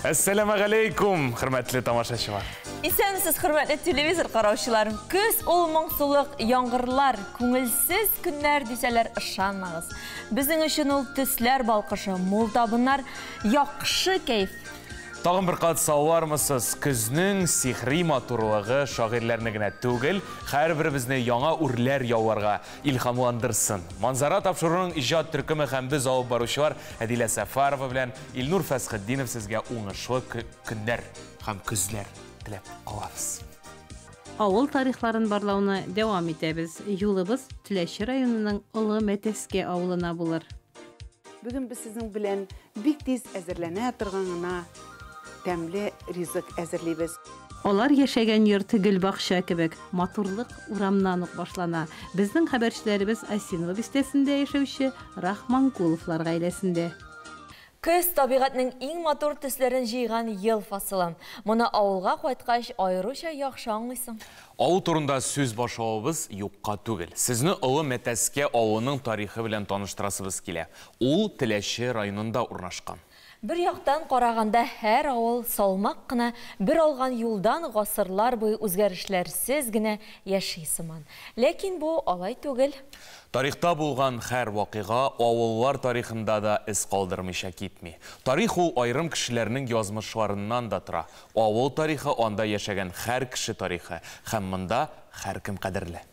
Әссәламәгаләйкүм, хөрмәтле тамашачылар. Исәнмесез, хөрмәтле телевизор караучылар. Көз ул моңсулык, яңгырлар, күңелсез көннәр дисәләр, ышанмагыз. Безнең өчен ул төсләр балкышы, мул табыннар, яхшы кәеф. Тагын бер кат саулармысыз, көзнең сихри матурлыгы шагыйрьләрне генә түгел, һәрберебезне яңа үрләр яуларга илһамландырсын. Манзара тапшыруының иҗат төркеме һәм без алып баручылар Әдилә Сәфәрова белән Илнур Фәсхетдинов сезгә уңышлы көннәр һәм көзләр теләп калабыз. Авыл тарихларын барлауны дәвам итәбез. Юлыбыз Теләче районының Олы Мәтәскә авылына булыр. Бүген без сезнең белән бик тиз әзерләнә торган гына тәмле ризык әзерлибез. Алар яшәгән йорт гөлбакча кебек. Матурлык урамнан ук башлана. Безнең хәбәрчеләребез Осиново бистәсендә яшәүче Рахманкуловлар гаиләсендә. Көз табигатьнең иң матур төсләрен җыйган ел фасылы. Моны авылга кайткач аеруча яхшы аңлыйсың. Авыл турында сүз башлавыбыз юкка түгел. Сезне Олы Мәтәскә авылының тарихы белән таныштырасыбыз килә. Ул Теләче районында урнашкан. Бер яктан караганда һәр авыл салмак кына бер алган юлдан гасырлар буе үзгәрешләрсез генә яши сыман. Ләкин бу алай түгел. Тарихта булган һәр вакыйга авыллар тарихында да эз калдырмыйча китми. Тарих ул аерым кешеләрнең язмышларыннан да тора. Авыл тарихы анда яшәгән һәр кеше тарихы һәм монда һәркем кадерле.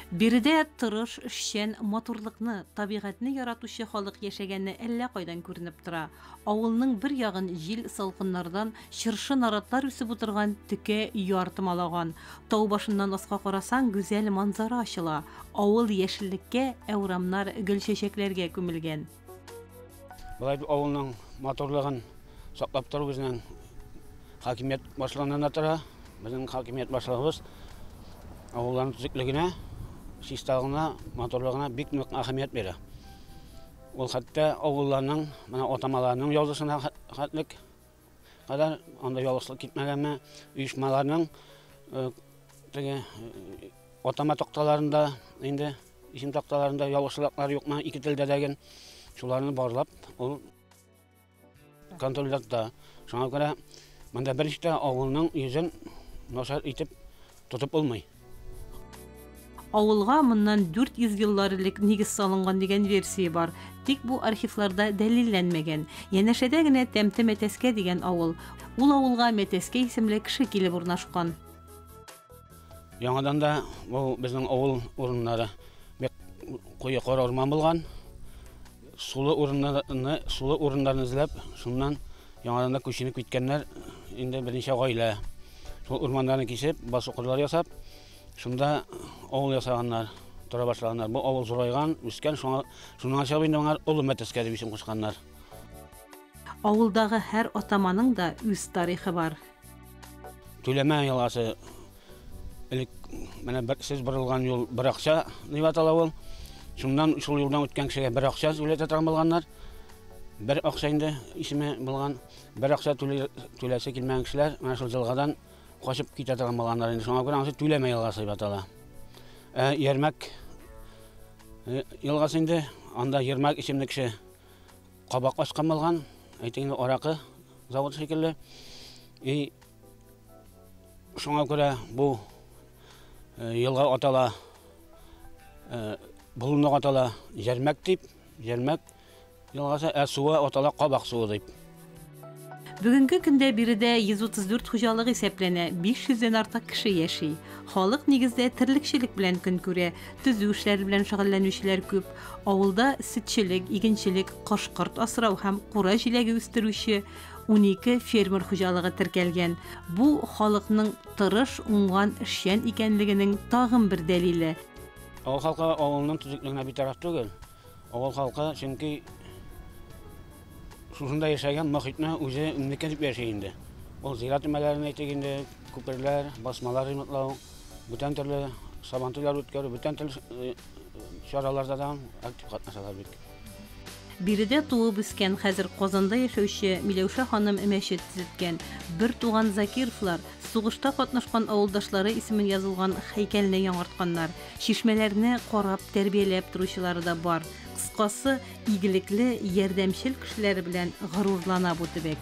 Биредә тырыш, эшчән, матурлыкны, табигатьне яратучы халык яшәгәне әллә кайдан күренеп тора. Авылның бер ягын җил салкыннардан чыршы наратлар үсеп утырган текә яр томалаган. Тау башыннан аска карасаң, гүзәл манзара ачыла. Авыл яшеллеккә, ә урамнар гөл-чәчәкләргә күмелгән. Болай авылның матурлыгын саклап тору безнең хакимият башлыгыннан да тора. Безнең хакимият башлыгыбыз авылларның төзеклегенә, чисталыгына, матурлыгына бик нык әһәмият бирә. Ул хәтта авылларның менә атамаларының язышына хәтлек кадәр анда ялгышлык китмәгәнме, оешмаларның теге атама такталарында инде исем такталарында ялгышлыклар юкмы, ике телдә дәген шуларны барлап, ул контрольдә тота. Шуңа күрә монда берничә дә авылның йөзен начар итеп тотып булмый. Авылга моннан 400 еллар элек нигез салынган дигән версия бар. Тик бу архивларда дәлилләнмәгән. Янәшәдә генә Тәмте Мәтәскә дигән авыл. Ул авылга Мәтәскә исемле кеше килеп урнашкан. Яңадан да бу безнең авыл урыннары бик куе кара урман булган. Сулы урыннарны, сулы урыннарны эзләп, шуннан яңадан да күченеп киткәннәр инде берничә гаилә. Шул урманнарны кисеп, басу кырлар ясап, шунда авыл ясаганнар, тора башлаганнар. Бу авыл зурайган, үскән, шуңа шуннан чыгып инде аңар Олы Мәтәскә дип исем кушканнар. Авылдагы һәр атаманың да үз тарихы бар. Түләмә елгасы элек менә бер сез борылган юл бер акча дип атала ул. Шуннан шул юлдан үткән кешегә бер акча түләтә торган булганнар. Бер акча инде исеме булган. Бер акча түләсе килмәгән кешеләр менә шул елгадан качып китә торган булганнар инде. Шуңа күрә анысы Түләмә елгасы дип атала. Ә Ярмәк елгасы инде анда Ермак исемле кеше кабак ачкан булган. Әйтик инде аракы заводы шикелле. И шуңа күрә бу елга атала, болынлык атала Җәрмәк дип, Җәрмәк елгасы, ә суы атала Кабак суы дип. Бүгенге көндә биредә 134 хуҗалык исәпләнә, 500 дән артык кеше яши. Халык нигездә терлекчелек белән көн күрә, төзү эшләре белән шөгыльләнүчеләр күп. Авылда сөтчелек, игенчелек, кош-корт асрау һәм кура җиләге үстерүче 12 фермер хуҗалыгы теркәлгән. Бу халыкның тырыш, уңган, эшчән икәнлегенең тагын бер дәлиле. Авыл халкы авылның төзеклегенә битараф түгел. Авыл халкы чөнки шушында яшәгән мохитне үзе неке дип яши инде. Ул зират өмәләрен әйтик инде, күперләр, басмалар ремонтлау, бүтән төрле сабантуйлар үткәрү, бүтән төрле чараларда да актив катнашалар бит. Биредә туып үскән, хәзер Казанда яшәүче Миләүшә ханым мәчет төзеткән. Бер туган Закировлар сугышта катнашкан авылдашлары исемен язылган һәйкәлне яңартканнар. Чишмәләрне карап, тәрбияләп торучылары да бар. Кыскасы, игелекле, ярдәмчел кешеләре белән горурлана бу төбәк.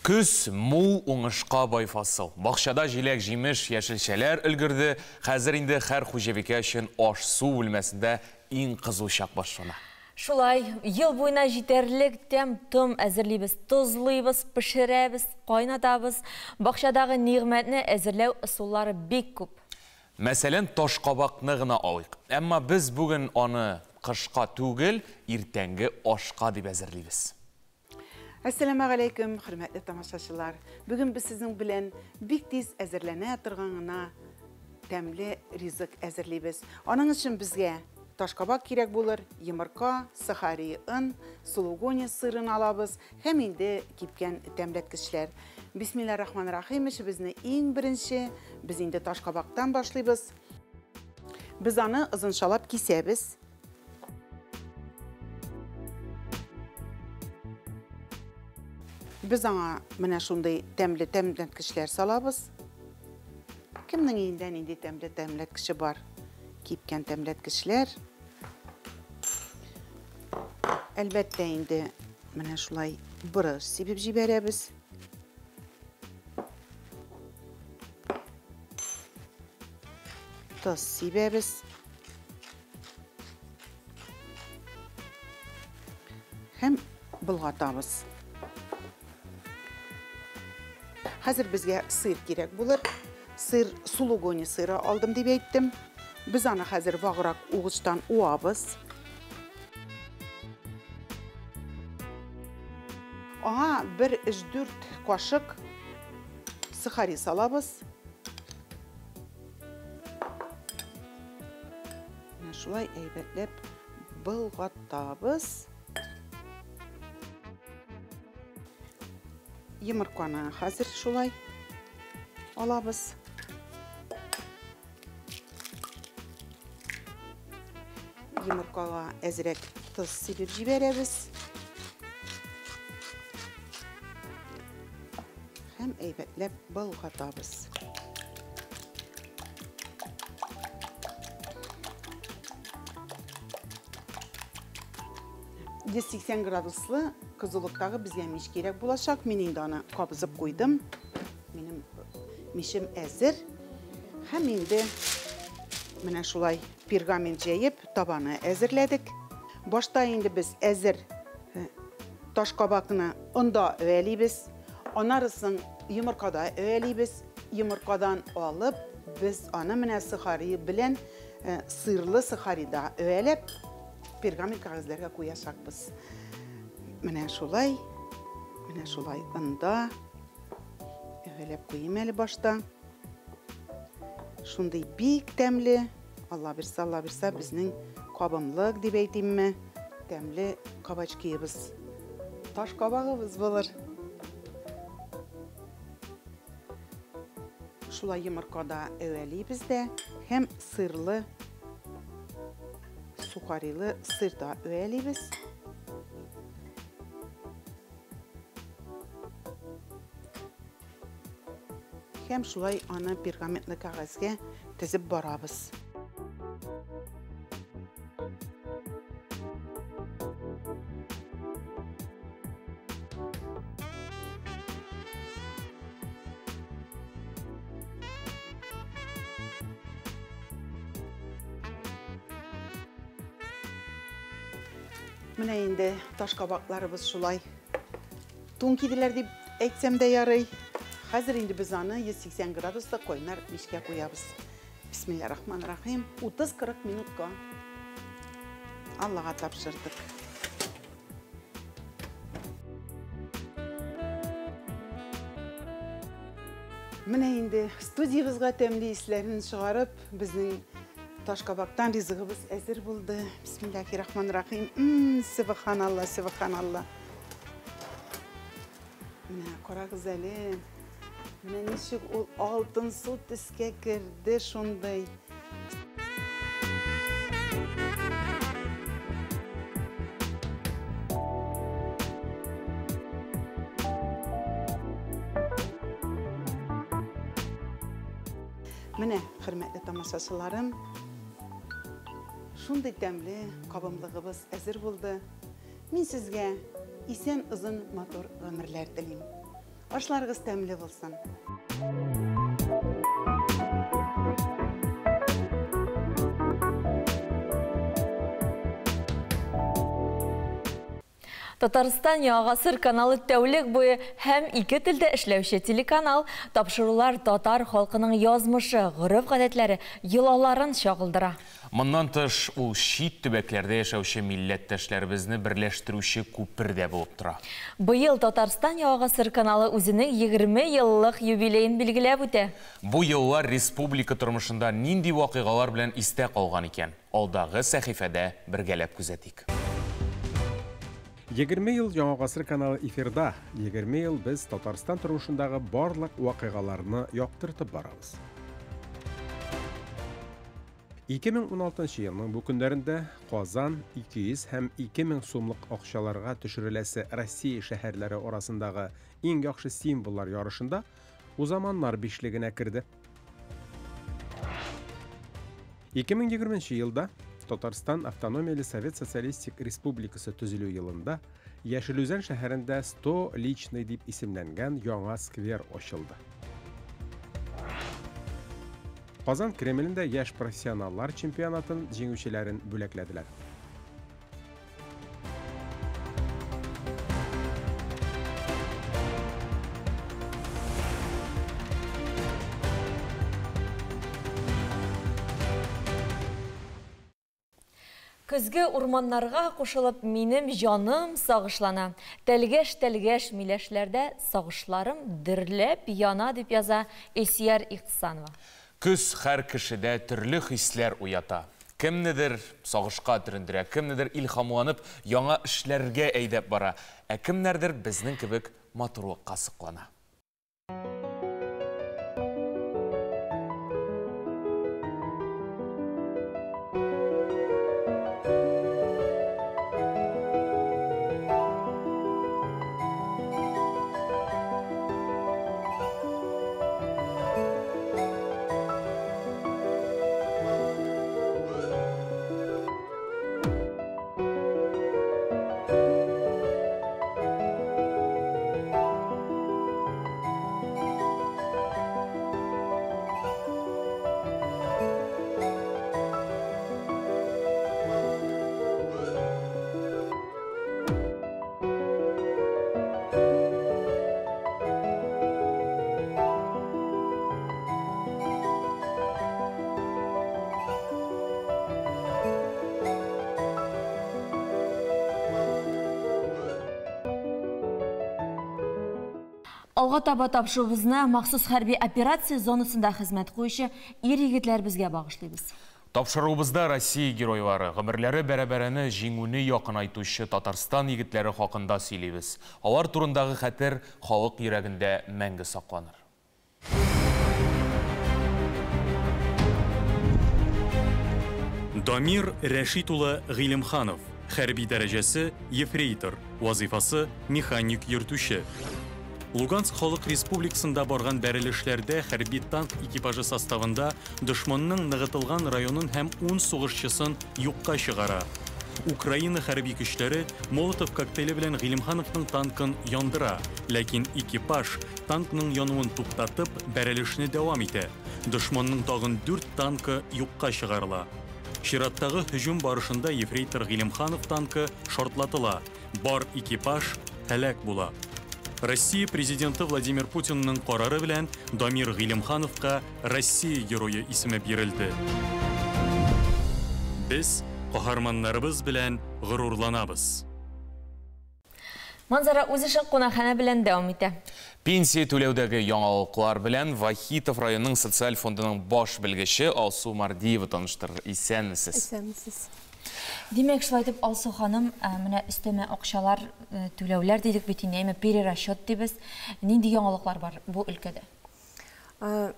Көз мул уңышка бай фасыл. Бакчада җиләк-җимеш, яшелчәләр өлгерде. Хәзер инде һәр хуҗабикә өчен аш-су бүлмәсендә иң кызу чак башлана. Шулай, ел буена җитәрлек тәм-том әзерлибез, тозлыйбыз, пешерәбез, кайнатабыз. Бакчадагы нигъмәтне әзерләү ысуллары бик күп. Мәсәлән, ташкабакны гына алыйк. Әмма без бүген аны кышка түгел, иртәнге ашка дип әзерлибез. Әссәламегаләйкүм, хөрмәтле тамашачылар. Бүген без сезнең белән бик тиз әзерләнә торган гына тәмле ризык әзерлибез. Аның өчен безгә ташкабак кирәк булыр, йомырка, сохари он, сулугуни сырын алабыз һәм инде кипкән тәмләткечләр. Бисмиллахир-рахманир-рахим, эшебезне иң беренче без инде ташкабактан башлыйбыз. Без аны озынчалап кисәбез. Без аңа менә шундый тәмле тәмләткечләр салабыз. Кемнең өендә нинди тәмле тәмләткече бар? Кипкән тәмләткечләр. Әлбәттә инде менә шулай борыч сибеп җибәрәбез. Тоз сибәбез. Һәм болгатабыз. Хәзер безгә сыр кирәк булыр. Сыр, сулугуни сыры алдым дип әйттем. Без аны хәзер ваграк угычтан уабыз. Аңа бер өч-дүрт кашык сухари салабыз. Менә шулай әйбәтләп болгатабыз. Йомырканы хәзер шулай алабыз. Йомыркага әзрәк тоз сибеп җибәрәбез. Һәм әйбәтләп болгатабыз. 180 градуслы кызулыктагы безгә мич кирәк булачак. Мин инде аны кабызып куйдым. Минем мичем әзер. Һәм инде менә шулай пергамент җәеп табаны әзерләдек. Башта инде без әзер ташкабакны онда өялибез. Анарысын йомыркада өялибез. Йомыркадан алып без аны менә сухари белән сырлы сухарида өяләп пергамент кәгазьләргә куячакбыз. Менә шулай, менә шулай онда өяләп куйым әле башта. Шундый бик тәмле, Алла бирсә, Алла бирсә, безнең кабымлык дип әйтимме, тәмле кабачкиебыз, таш кабагыбыз булыр. Шулай йомыркада әвәлибез дә һәм сырлы, сухарилы сырда әвәлибез. Һәм шулай аны пергаментлы кәгазьгә тезеп барабыз. Менә инде ташкабакларыбыз шулай тун киделәр дип әйтсәм дә ярый. Хәзер инде без аны 180 градуста кайнар мичкә куябыз. Бисмиллахир-рахманир-рахим. 30-40 минутка Аллага тапшырдык. Менә инде студиябызга тәмле исләрен чыгарып, безнең ташкабактан ризыгыбыз әзер булды. Бисмиллахир-рахманир-рахим. Субханалла, субханалла. Менә карагыз әле. Менә ничек ул алтын су төскә керде шундый. Менә, хөрмәтле тамашачыларым, шундый тәмле кабымлыгыбыз әзер булды. Мин сезгә исән озын матур гомерләр телим. Ашларыгыз тәмле булсын. Татарстан Яңа гасыр каналы тәүлек буе һәм ике телдә эшләүче телеканал. Тапшырулар татар халкының язмышы, гореф-гадәтләре, йолаларын чагылдыра. Моннан тыш, ул чит төбәкләрдә яшәүче милләттәшләребезне берләштерүче күпер дә булып тора. Быел Татарстан Яңа гасыр каналы үзенең 20 еллык юбилеен билгеләп үтә. Бу еллар республика тормышында нинди вакыйгалар белән истә калган икән? Алдагы сәхифәдә бергәләп күзәтик. 20 ел Яңа гасыр каналы эфирда, 20 ел без Татарстан тормышындагы барлык вакыйгаларны яктыртып барабыз. 2016 елның бу көннәрендә Казан 200 һәм 2000 сумлык акчаларга төшереләсе Россия шәһәрләре арасындагы иң яхшы символлар ярышында узаманнар бишлегенә керде. 2020 елда Татарстан Автономияле Совет Социалистик Республикасы төзелү елында Яшел Үзән шәһәрендә 100 личный дип исемләнгән яңа сквер ачылды. Казан Кремлендә яшь профессионаллар чемпионатын җиңүчеләрен бүләкләделәр. Көзге урманнарга кушылып минем җаным сагышлана. Тәлгәш-тәлгәш миләшләрдә сагышларым дөрләп яна, дип яза Илсөяр Ихсанова. Көз һәр кешедә төрле хисләр уята. Кемнедер сагышка төрендерә, кемнедер илһамланып яңа эшләргә әйдәп бара, ә кемнәрдер безнең кебек матурлыкка соклана. Алга таба тапшыруыбызны махсус хәрби операция зонасында хезмәт куючы ир-егетләр безгә багышлыйбыз. Тапшыруыбызда Россия геройлары, гомерләре бәрабәрәне җиңүне якынайтучы Татарстан егетләре хакында сөйлибез. Алар турындагы хәтер халык йөрәгендә мәңге сакланыр. Дамир Рәшит улы Гыйлемханов, хәрби дәрәҗәсе ефрейтор, вазифасы механик йөртүче. Луганск халык республикасында барган бәрелешләрдә хәрби танк экипажы составында дошманның ныгытылган районын һәм 10 сугышчысын юкка чыгара. Украина хәрби көчләре Молотов коктейле белән Гыйлемхановның танкын яндыра, ләкин экипаж танкның януын туктатып, бәрелешне дәвам итә. Дошманның тагын 4 танкы юкка чыгарыла. Чираттагы һөҗүм барышында ефрейтор Гыйлемханов танкы шартлатыла. Бар экипаж һәлак була. Россия президенты Владимир Путинның карары белән Дамир Гыйлемхановка Россия герое исеме бирелде. Без каһарманнарыбыз белән горурланабыз. Манзара үз эшен кунакханә белән дәвам итә. Пенсия түләүдәге яңалыклар белән Вахитов районының социаль фондының баш белгече Алсу Мардиева таныштырыр. Исәнмесез. Исәнмесез. Димәк, шулай итеп, Алсу ханым, менә өстәмә акчалар түләүләр дидек бит инде, әмма перерасчет дибез. Нинди яңалыклар бар бу өлкәдә?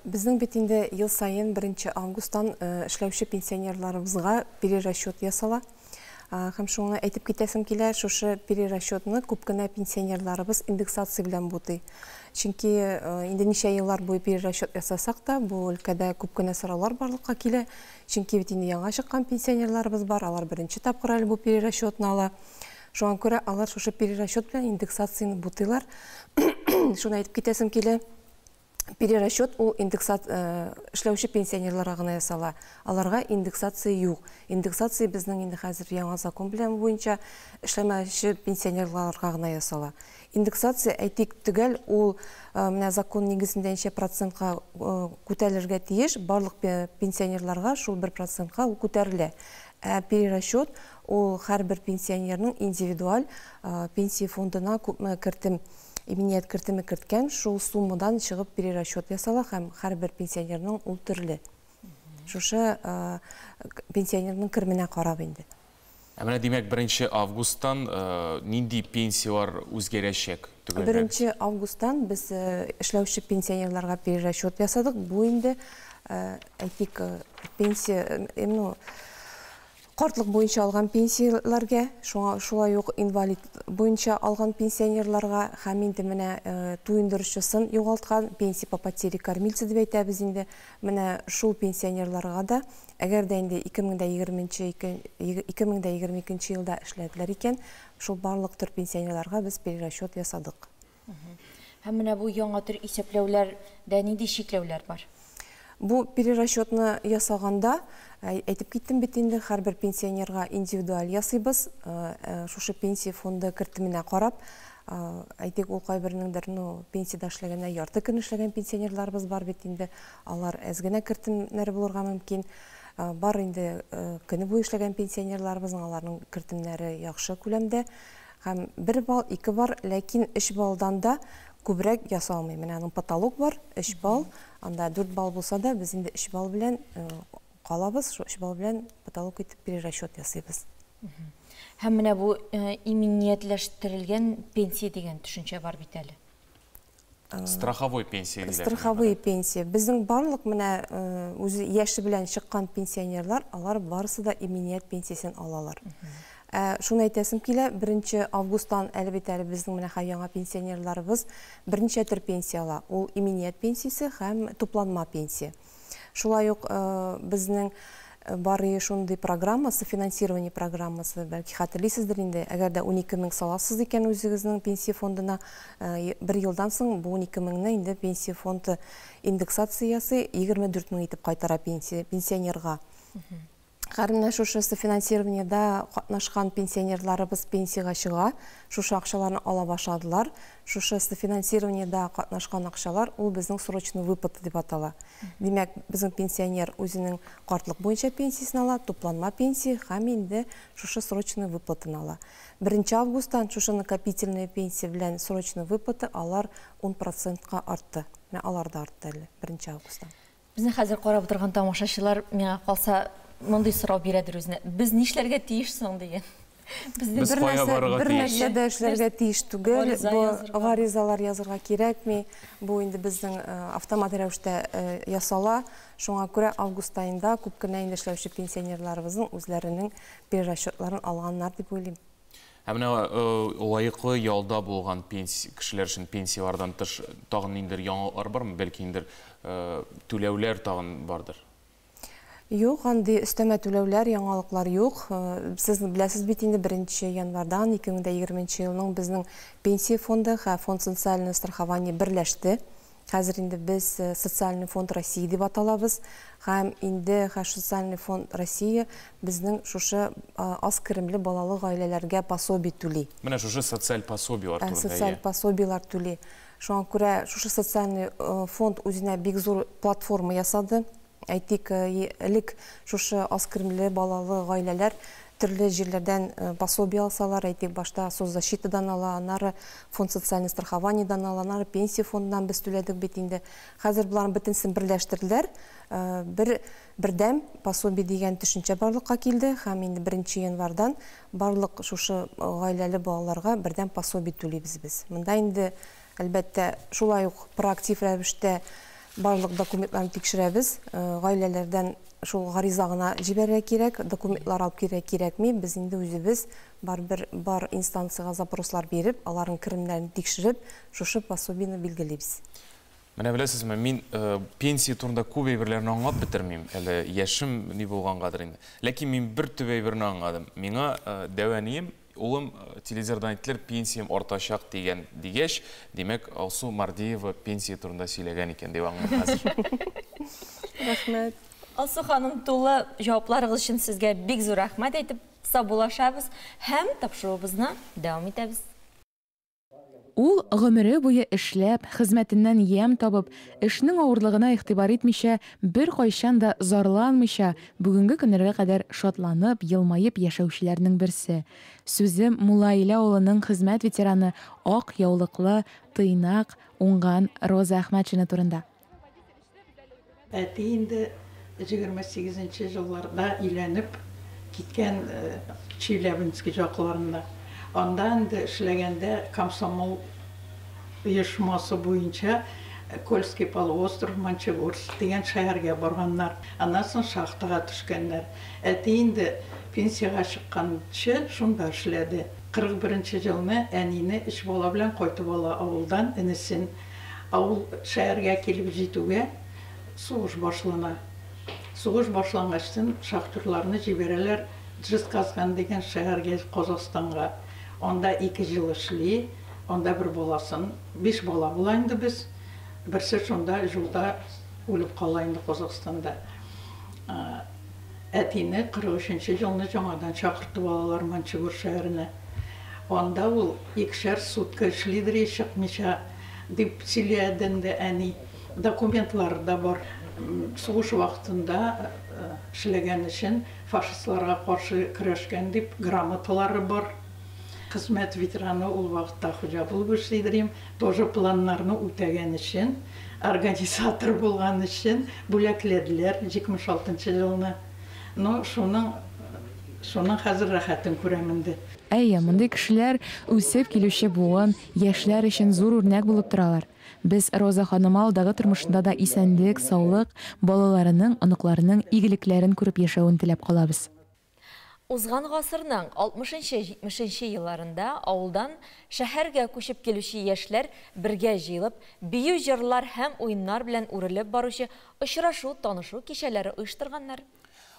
Безнең бит инде ел саен 1 августтан эшләүче пенсионерларыбызга перерасчет ясала. Һәм шуны әйтеп китәсем килә, шушы перерасчетны күп кенә пенсионерларыбыз индексация белән бутый. Чөнки инде ничә еллар буе перерасчет ясасак та, бу өлкәдә күп кенә сораулар барлыкка килә. Чөнки бит инде яңа чыккан пенсионерларыбыз бар, алар беренче тапкыр әле бу перерасчетны ала. Шуңа күрә алар шушы перерасчет белән индексацияне бутыйлар. Шуны әйтеп китәсем килә. Перерасчет ул индексат эшләүче пенсионерларга гына ясала. Аларга индексация юк. Индексация безнең инде хәзер яңа закон белән буенча эшләмәүче пенсионерларга гына ясала. Индексация, әйтик, төгәл ул менә закон нигезендә ничә процентка күтәрелергә тиеш, барлык пенсионерларга шул 1 процентка ул күтәрелә. Ә перерасчет ул һәрбер пенсионерның индивидуаль пенсия фондына күпме кертем, иминият кертеме керткән, шул суммадан чыгып перерасчет ясала һәм һәрбер пенсионерның ул төрле. Шушы пенсионерның кеременә карап инде. Ә менә димәк, 1 августтан нинди пенсияләр үзгәрәчәк? Төгәлрәк. 1 августтан без эшләүче пенсионерларга перерасчет ясадык. Бу инде, әйтик, пенсия, ну, картлык буенча алган пенсияләргә, шуңа шулай ук инвалид буенча алган пенсионерларга һәм инде менә туендыручысын югалткан, пенсия по потере кормильца дип әйтәбез инде, менә шул пенсионерларга да, әгәр дә инде 2022 елда эшләделәр икән, шул барлык төр пенсионерларга без перерасчет ясадык. Һәм менә бу яңа төр исәпләүләрдә нинди чикләүләр бар? Бу перерасчетны ясаганда, әйтеп киттем бит инде, һәрбер пенсионерга индивидуаль ясыйбыз, шушы пенсия фонды кертеменә карап, әйтик, ул кайбернеңдер, ну, пенсиядә эшләгәндә ярты көн эшләгән пенсионерларыбыз бар бит инде, алар әз генә кертемнәре булырга мөмкин. Бар инде көне буе эшләгән пенсионерларыбызның, аларның кертемнәре яхшы күләмдә. Һәм 1 балл, 2 бар, ләкин 3 баллдан да күбрәк ясалмый. Менә аның потолок бар, 3 балл, анда 4 балл булса да, без инде 3 балл белән калабыз, шул 3 балл белән потолок итеп перерасчет ясыйбыз. Һәм менә бу иминиятләштерелгән пенсия дигән төшенчә бар бит әле. Страховой пенсия диләр. Страховой пенсия. Безнең барлык менә үзе яше белән чыккан пенсионерлар, алар барысы да иминият пенсиясен алалар. Шуны әйтәсем килә, 1 августтан әле бит әле безнең менә яңа пенсионерларыбыз берничә төр пенсия ала. Ул иминият пенсиясе һәм тупланма пенсия. Шулай ук безнең бар шундый программа, софинансирование программасы, бәлки хәтерлисездер инде, әгәр дә 12 мең саласыз икән үзегезнең пенсия фондына, бер елдан соң бу 12 меңне инде пенсия фонды индексациясе 24 мең итеп кайтара пенсионерга. Һәр менә шушы софинансированиедә катнашкан пенсионерларыбыз пенсиягә чыга, шушы акчаларны ала башладылар. Шушы софинансированиедә катнашкан акчалар ул безнең срочный выплата дип атала. Димәк, безнең пенсионер үзенең картлык буенча пенсиясен ала, тупланма пенсия һәм инде шушы срочный выплатаны ала. 1 августтан шушы накопительная пенсия белән срочный выплата алар 10%-ка артты. Менә алар да артты әле 1 августтан. Безне хәзер карап утырган тамашачылар миңа калса мондый сорау бирәдер үзенә. Без нишләргә тиеш соң дигән. Без кая барырга бер тиеш? нәрсә дә эшләргә тиеш түгел. Гариза Бу язырга. гаризалар язырга кирәкми. Бу инде безнең автомат рәвештә ясала. Шуңа күрә август аенда күп кенә инде эшләүче пенсионерларыбызның үзләренең перерасчетларын алганнар дип уйлыйм. Ә менә лаеклы ялда булган кешеләр өчен пенсияләрдән тыш тагын ниндидер яңалыклар бармы? Бәлки инде түләүләр тагын бардыр? Юк, андый өстәмә түләүләр, яңалыклар юк. Сез беләсез бит инде 1 январдан 2020 елның безнең пенсия фонды һәм фонд социального страхования берләште. Хәзер инде без Социальный фонд России дип аталабыз. Һәм инде Социальный фонд России безнең шушы аз керемле балалы гаиләләргә пособие түли. Менә шушы социаль пособиелар турында, Социаль әйе. пособиелар түли. Шуңа күрә шушы социальный фонд үзенә бик зур платформа ясады. Әйтик, элек шушы аз керемле балалы гаиләләр төрле җирләрдән пособие алсалар, әйтик, башта соцзащитадан ала, аннары фонд социального страхованиядан ала, аннары пенсия фондыннан без түләдек бит инде. Хәзер боларның бөтенесен берләштерделәр. Бердәм пособие дигән төшенчә барлыкка килде һәм инде 1 январдан барлык шушы гаиләле балаларга бердәм пособие түлибез без. Монда инде, әлбәттә, шулай ук проактив рәвештә барлык документларны тикшерәбез. Гаиләләрдән шул гариза гына җибәрергә кирәк, документлар алып килергә кирәкми. Без инде үзебез барыбер бар инстанциягә запрослар биреп, аларның керемнәрен тикшереп, шушы пособиене билгелибез. Менә беләсезме, мин пенсия турында күп әйберләрне аңлап бетермим, әле яшем ни булгангадыр инде. Ләкин мин бер төп әйберне аңладым. Миңа дәү әнием Улым, телевизордан әйттеләр, пенсиям артачак дигән дигәч, димәк, Алсу Мардиева пенсия турында сөйләгән икән дип аңлыйм хәзер. Рәхмәт. Алсу ханым, тулы җавапларыгыз өчен сезгә бик зур рәхмәт әйтеп саубуллашабыз һәм тапшыруыбызны дәвам итәбез. Ул гомере буе эшләп, хезмәтеннән ямь табып, эшнең авырлыгына игътибар итмичә, беркайчан да зарланмыйча, бүгенге көннәргә кадәр шатланып, елмаеп яшәүчеләрнең берсе. Сүзем Мулла Иле авылының хезмәт ветераны, ак яулыклы, тыйнак, уңган Роза Әхмәтшина турында. Әти инде 28 нче елларда өйләнеп киткән Челябински жакларында. Анда инде эшләгәндә комсомол оешмасы буенча Кольский полуостров, Мончегорск дигән шәһәргә барганнар. Аннан соң шахтага төшкәннәр. Әти инде пенсиягә чыкканчы шунда эшләде. 41 нче елны әнине өч бала белән кайтып ала авылдан, энесен. Авыл шәһәргә килеп җитүгә сугыш башлана. Сугыш башлангачтын шахтерларны җибәрәләр Джезказган дигән шәһәргә, Казахстанга. Анда ике ел эшли, анда бер баласын, биш бала була инде без, берсе шунда җулда үлеп кала инде Казахстанда. Әтине 43 нче елны яңадан чакыртып алалар Мончегор шәһәренә. Анда ул икешәр сутка эшлидер и чыкмыйча, дип сөйли инде әни. Документлары да бар. Сугыш вакытында эшләгән өчен фашистларга каршы көрәшкән дип грамоталары бар. Хезмәт ветераны ул вакытта хуҗа булып эшлидер им. Тоже планнарны үтәгән өчен, организатор булган өчен бүләкләделәр 76 нчы елны. Ну, шуның, шуның хәзер рәхәтен күрәм инде. Әйе, мондый кешеләр үсеп килүче буын, яшьләр өчен зур үрнәк булып торалар. Без Роза ханыма алдагы тормышында да исәнлек, саулык, балаларының, оныкларының игелекләрен күреп яшәвен теләп калабыз. Узган гасырның 60-70 нче елларында авылдан шәһәргә күчеп килүче яшьләр бергә җыелып, бию-җырлар һәм уеннар белән үрелеп баручы очрашу, танышу кичәләре оештырганнар.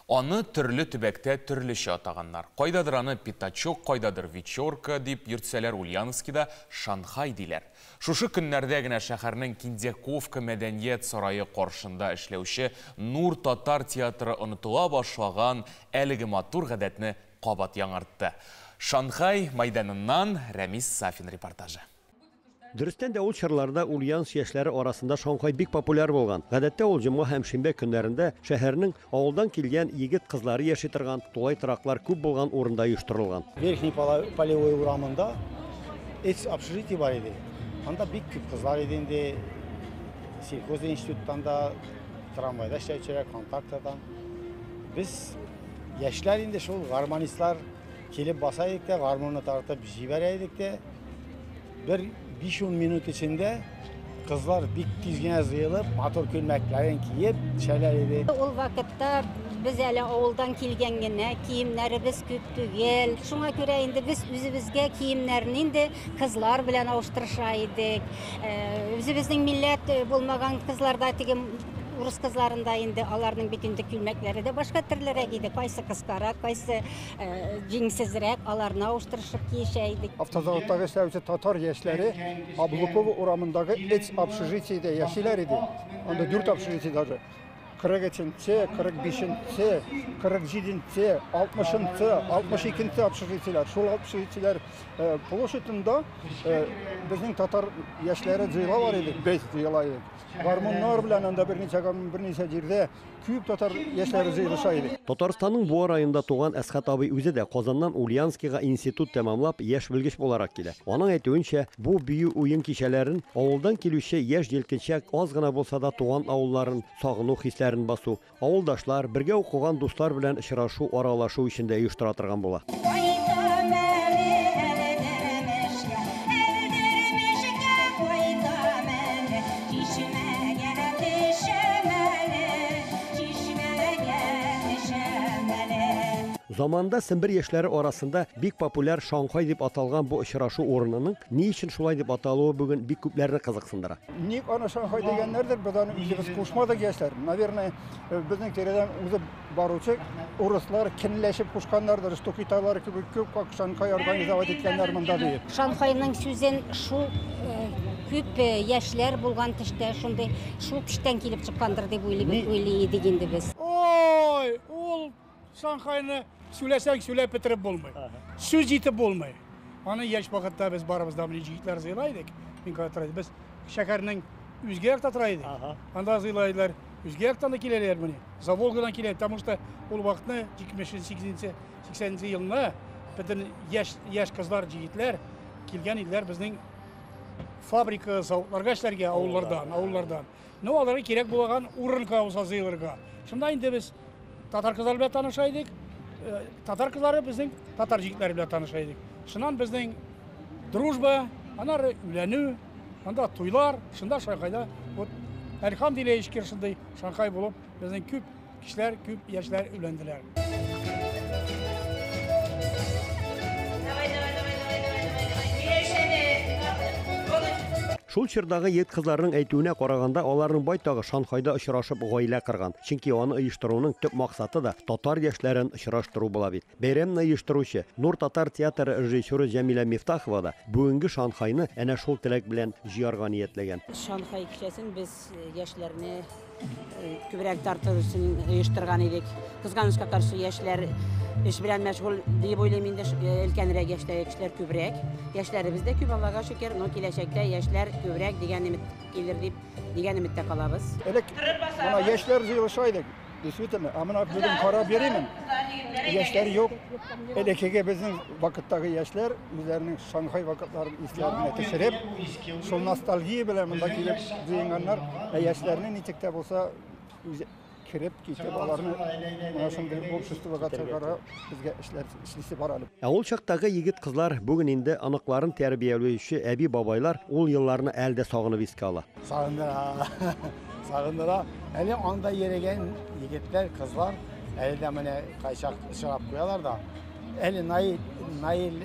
Аны төрле төбәктә төрлечә атаганнар. Кайдадыр аны пятачок, кайдадыр вечерка дип йөртсәләр, Ульяновскида Шанхай диләр. Шушы көннәрдә генә шәһәрнең Киндяковка мәдәният сарае каршында эшләүче Нур татар театры онытыла башлаган әлеге матур гадәтне кабат яңартты. Шанхай мәйданыннан Рәмис Сафин репортажы. Дөрестән дә ул чорларда Ульяновск яшьләре арасында Шанхай бик популяр булган. Гадәттә ул җомга һәм шимбә көннәрендә шәһәрнең авылдан килгән егет-кызлары яши торган тулай тораклар күп булган урында оештырылган. Верхний Полевой урамында эц общежитие бар иде. Анда бик күп кызлар иде инде. Сельхоз институттан да, трамвайда эшләүчеләр, контактадан. Без яшьләр инде шул гармонистлар килеп баса идек тә, гармунны тартып җибәрә идек тә. Бер 5-10 минут эчендә кызлар бик тиз генә җыелып, матур күлмәкләрен киеп төшәләр иде. Ул вакытта без әле авылдан килгән генә, киемнәребез күп түгел. Шуңа күрә инде без үзебезгә киемнәрне инде кызлар белән авыштырыша идек. Үзебезнең милләт булмаган кызларда теге урыс кызларында инде аларның бит инде күлмәкләре дә башка төрлерәк иде. Кайсы кыскарак, кайсы җиңсезрәк, аларны авыштырышып киешә идек. Автозаводтагы эшләүче татар яшьләре Аблукова урамындагы эц общежитиедә яшиләр иде. Анда дүрт общежитие даже. 43-нче, 45-нче, 47-нче, 60-нчы, 62-нче общежитиеләр. Шул общежитиеләр площадында безнең татар яшьләре җыелалар иде, без җыела идек. Гармуннар белән анда берничә гармун, берничә җирдә күп татар яшьләре җыелыша иде. Татарстанның Буа районында туган Әсхәт абый үзе дә Казаннан Ульяновскига институт тәмамлап, яшь белгеч буларак килә. Аның әйтүенчә, бу бию уен кичәләрен авылдан килүче яшь җилкенчәк аз гына булса да туган авылларын сагыну хисләрен басу, авылдашлар, бергә укыган дуслар белән очрашу, аралашу өчен дә оештыра торган була. Заманында Сембер яшьләре арасында бик популяр Шанхай дип аталган бу очрашу урынының ни өчен шулай дип аталуы бүген бик күпләрне кызыксындыра. Ник аны Шанхай дигәннәрдер, без аны үзебез кушмадык яшьләр. Наверное, безнең тирәдән узып баручы урыслар кенләшеп кушканнардыр, что китайлар кебек күп как Шанхай организовать иткәннәр монда диеп. Шанхайның сүзен шул күп яшьләр булган төштә, шундый шул төштән килеп чыккандыр дип уйлый идек инде без. Ой, ул Шанхайны сөйләсәң сөйләп бетереп булмый. Сүз итеп булмый. Аны яшь вакытта без барыбыз да менә җегетләр җыела идек. Мин кая тора идем. Без шәһәрнең үзгә якта тора идек. Анда җыела иделәр. Үзгә яктан да киләләр менә. За Волгадан килә, потому что ул вакытны 78-нче, 80-нче елны бөтен яшь яшь кызлар, җегетләр килгән иделәр безнең фабрика, заводларга эшләргә авыллардан, авыллардан. Ну, аларга кирәк булган урын калса җыелырга. Шунда инде без татар кызлары белән таныша идек. Татар кызлары безнең татар җегетләре белән таныша идек. Шуннан безнең дружба, аннары өйләнү, анда туйлар, шунда Шанхайда вот әлхәмдүлилләһ шундый Шанхай булып безнең күп кешеләр, күп яшьләр өйләнделәр. Шул чордагы егет кызларның әйтүенә караганда, аларның байтагы Шанхайда очрашып гаилә корган. Чөнки аны оештыруның төп максаты да татар яшьләрен очраштыру була бит. Бәйрәмне оештыручы Нур татар театры режиссеры Җәмилә Мифтахова да бүгенге Шанхайны әнә шул теләк белән җыярга ниятләгән. Шанхай кичәсен без яшьләрне күбрәк тартыр өчен оештырган идек. Кызганычка каршы яшьләр эш белән мәшгуль дип уйлыйм инде, өлкәнрәк яшьтәге кешеләр күбрәк. Яшьләребез дә күп, Аллага шөкер, но киләчәктә яшьләр күбрәк дигән өмет килер дип дигән өметтә калабыз. Элек менә яшьләр җыелыша идек, действительно. Ә менә бүген карап йөримен, яшьләр юк. Элеккеге безнең вакыттагы яшьләр үзләренең Шанхай вакытларын исләренә төшереп, шул ностальгия белән монда килеп җыенганнар. Ә яшьләрне ничек тә булса кереп китеп аларны менә шундый обществога чыгарырга безгә эшләр эшлисе бар әле. Ә ул чактагы егет кызлар бүген инде оныкларын тәрбияләүче әби-бабайлар ул елларны әле дә сагынып искә ала. Сагындыра. Сагындыра. Әле анда йөрегән егетләр, кызлар әле дә менә кайчак очрап куялар да. Әле Наил, Наил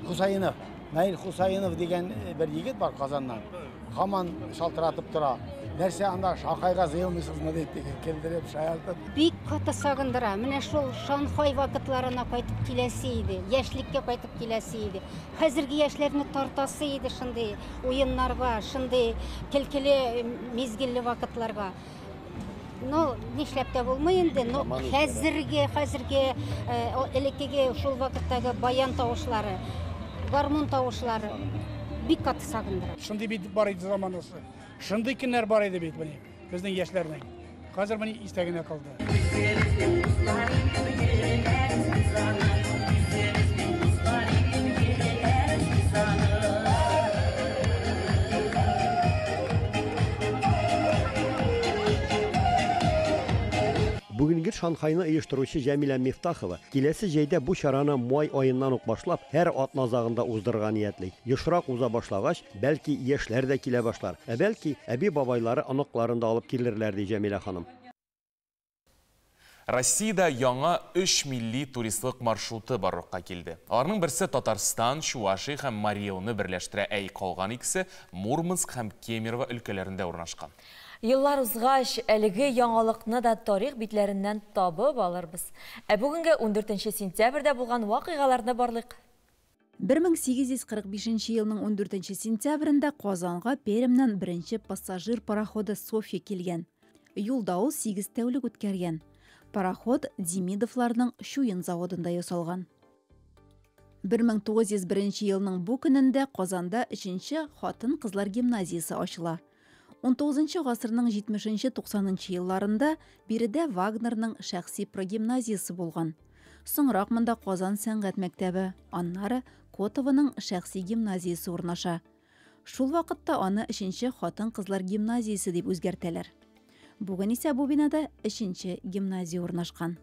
Хусаинов, Наил Хусаинов дигән бер егет бар Казаннан. Һаман шалтыратып тора. Нәрсә анда Шанхайга җыелмыйсызмы дип килдереп, шаяртып. Бик каты сагындыра. Менә шул Шанхай вакытларына кайтып киләсе иде, яшьлеккә кайтып киләсе иде. Хәзерге яшьләрне тартасы иде шундый уеннарга, шундый көлкеле мизгелле вакытларга. Ну, нишләп тә булмый инде, но хәзерге, хәзерге элеккеге шул вакыттагы баян тавышлары, гармун тавышлары бик каты сагындыра. Шундый бит бар иде заманасы. Шундый көннәр бар иде бит менә безнең яшьләрнең. Хәзер менә истә генә калды. Бүгенге Шанхайны оештыручы Җәмилә Мифтахова киләсе җәйдә бу чараны май аеннан ук башлап, һәр атна азагында уздырырга ниятли. Ешрак уза башлагач, бәлки яшьләр дә килә башлар. Ә бәлки әби-бабайлары оныкларын да алып килерләр, ди Җәмилә ханым. Россиядә яңа 3 милли туристлык маршруты барлыкка килде. Аларның берсе Татарстан, Чувашия һәм Марий Элны берләштерә, ә калган икесе Мурманск һәм Кемерово өлкәләрендә урнашкан. Еллар узгач, әлеге яңалыкны да тарих битләреннән табып алырбыз. Ә бүгенге 14 сентябрьдә булган вакыйгаларны барлыйк. 1845 елның 14 сентябрендә Казанга Пермьнән беренче пассажир пароходы Софья килгән. Юлда ул 8 тәүлек үткәргән. Пароход Демидовларның чуен заводында ясалган. 1901 елның бу көнендә Казанда 3нче хатын-кызлар гимназиясе ачыла. 19 гасырның 70-90 елларында биредә Вагнерның шәхси прогимназиясе булган. Соңрак монда Казан сәнгать мәктәбе, аннары Котованың шәхси гимназиясе урнаша. Шул вакытта аны 3нче хатын-кызлар гимназиясе дип үзгәртәләр. Бүген исә бу бинада 3нче гимназия урнашкан.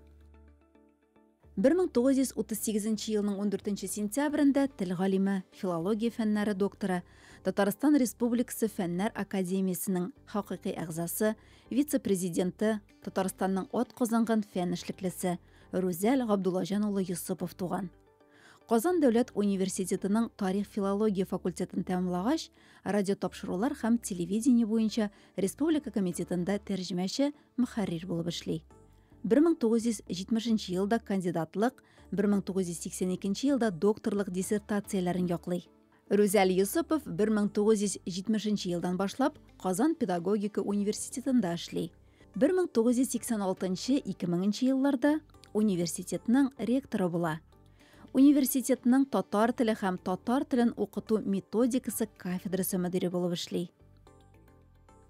1938 елның 14 сентябрендә тел галиме, филология фәннәре докторы, Татарстан Республикасы Фәннәр академиясенең хакыйкый әгъзасы, вице-президенты, Татарстанның ат казанган фән эшлеклесе Рүзәл Габдуллаҗан улы Йосыпов туган. Казан дәүләт университетының тарих-филология факультетын тәмамлагач, радиотапшырулар һәм телевидение буенча республика комитетында тәрҗемәче, мөхәррир булып эшли. 1970 елда кандидатлык, 1982 елда докторлык диссертацияләрен яклый. Рүзәл Йосыпов 1970 елдан башлап Казан педагогика университетында эшли. 1986-2000 елларда университетның ректоры була. Университетның татар теле һәм татар телен укыту методикасы кафедрасы мөдире булып эшли.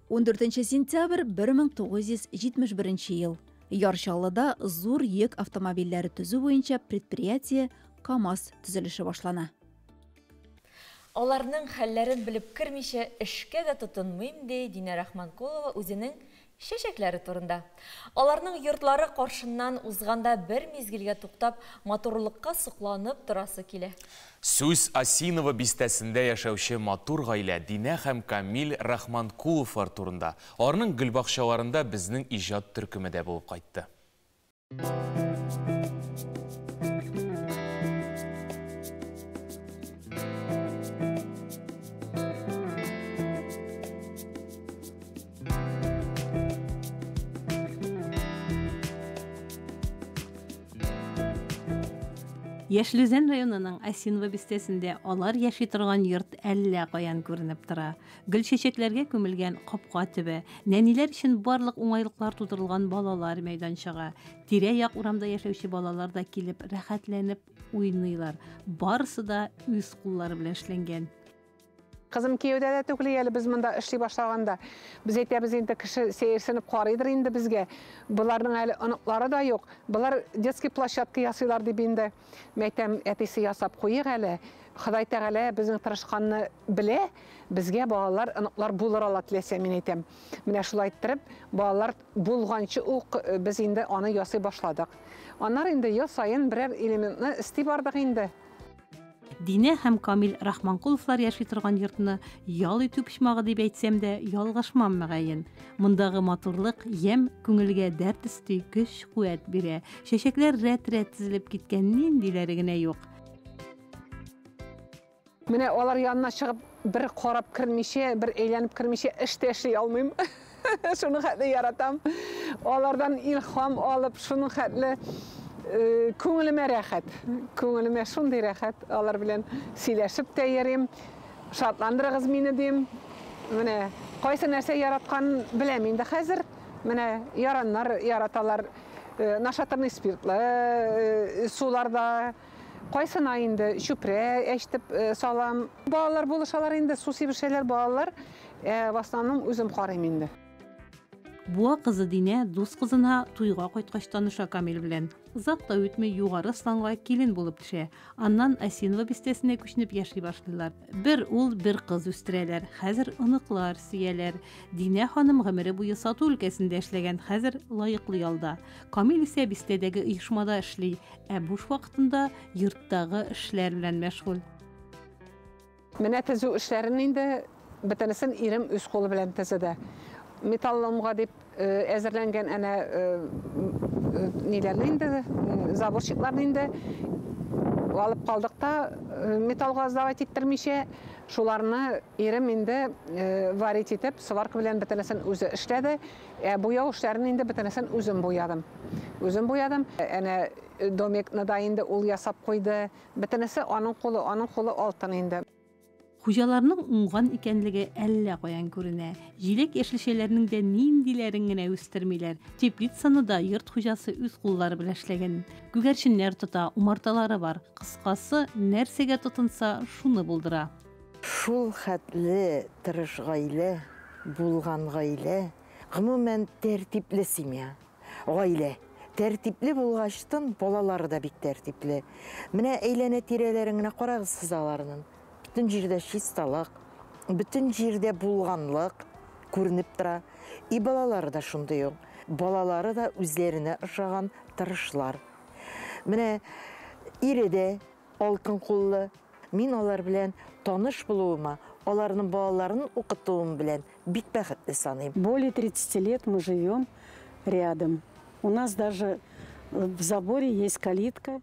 14 сентябрь 1971 ел. Яр Чаллыда зур йөк автомобильләре төзү буенча предприятие КАМАЗ төзелеше башлана. Аларның хәлләрен белеп кермичә эшкә дә тотынмыйм, ди Динә Рахманкулова үзенең чәчәкләре турында. Аларның йортлары каршыннан узганда бер мизгелгә туктап, матурлыкка сокланып торасы килә. Сүз Осиново бистәсендә яшәүче матур гаилә Динә һәм Камил Рахманкуловлар турында. Аларның гөлбакчаларында безнең иҗат төркеме дә булып кайтты. Яшел Үзән районының Осиново бистәсендә алар яши торган йорт әллә каян күренеп тора. Гөл-чәчәкләргә күмелгән капка төбе, нәниләр өчен барлык уңайлыклар тудырылган балалар мәйданчыгы, тирә-як урамда яшәүче балалар да килеп рәхәтләнеп уйныйлар. Барысы да үз куллары белән эшләнгән. Кызым кияүдә дә түгел әле без монда эшли башлаганда. Без әйтәбез инде кеше сәерсенеп карыйдыр инде безгә. Боларның әле оныклары да юк. Болар детский площадка ясыйлар дип инде. Мәйтәм, әтисе ясап куйык әле. Ходай Тәгалә безнең тырышканны белә, безгә балалар, оныклар булыр ала теләсә, мин әйтәм. Менә шулай иттереп, балалар булганчы ук без инде аны ясый башладык. Аннары инде ел саен берәр элементны өсти бардык инде. Динә һәм Камил Рахманкуловлар яши торган йортны ял итү почмагы дип әйтсәм дә, ялгышмам мөгаен. Мондагы матурлык, ямь күңелгә дәрт өсти, көч-куәт бирә. Чәчәкләр рәт-рәт тезелеп киткән, ниндиләре генә юк. Менә алар янына чыгып, бер карап кермичә, бер әйләнеп кермичә эш тә эшли алмыйм. Шуның хәтле яратам. Алардан илһам алып, шуның хәтле күңелемә рәхәт. Күңелемә шундый рәхәт. Алар белән сөйләшеп тә йөрим. Шатландырыгыз мине дим. Менә кайсы нәрсә яратканын беләм инде хәзер. Менә яраннар яраталар. Нашатырный спиртлы суларда. Кайсына инде чүпрә әчтеп салам. Балалар булышалар инде, су сибешәләр балалар. В основном үзем карыйм инде. Буа кызы Динә дус кызына туйга кайткач таныша Камил белән. Озак та үтми Югары Сланга килен булып төшә. Аннан Осиново бистәсенә күченеп яши башлыйлар. Бер ул, бер кыз үстерәләр. Хәзер оныклар сөяләр. Динә ханым гомере буе сату өлкәсендә эшләгән, хәзер лаеклы ялда. Камил исә бистәдәге оешмада эшли, ә буш вакытында йорттагы эшләр белән мәшгуль. Менә төзү эшләрен инде бөтенесен ирем үз кулы белән төзеде. Металломга дип әзерләнгән әнә ниләрне инде, заборчикларны инде алып калдык та металлга сдавать иттермичә, шуларны ирем инде варить итеп, сварка белән бөтенесен үзе эшләде. Ә буяу эшләрен инде бөтенесен үзем буядым. Үзем буядым. Әнә домикны да инде ул ясап куйды. Бөтенесе аның кулы, аның кулы алтын инде. Хуҗаларның уңган икәнлеге әллә каян күренә. Җиләк яшелчәләрнең дә ниндиләрен генә үстермиләр. Теплицаны да йорт хуҗасы үз куллары белән эшләгән. Күгәрченнәр тота, умарталары бар. Кыскасы, нәрсәгә тотынса, шуны булдыра. Шул хәтле тырыш гаилә, булган гаилә, гомумән тәртипле семья, гаилә. Тәртипле булгачтын балалары да бик тәртипле. Менә әйләнә-тирәләрен генә карагыз сез аларның. Бөтен җирдә чисталык, бөтен җирдә булганлык күренеп тора. И балалары да шундый ук. Балалары да үзләренә ошаган тырышлар. Менә ире дә алтын куллы. Мин алар белән таныш булуыма, аларның балаларын укытуым белән бик бәхетле саныйм. Более 30 лет мы живем рядом. У нас даже В заборе есть калитка.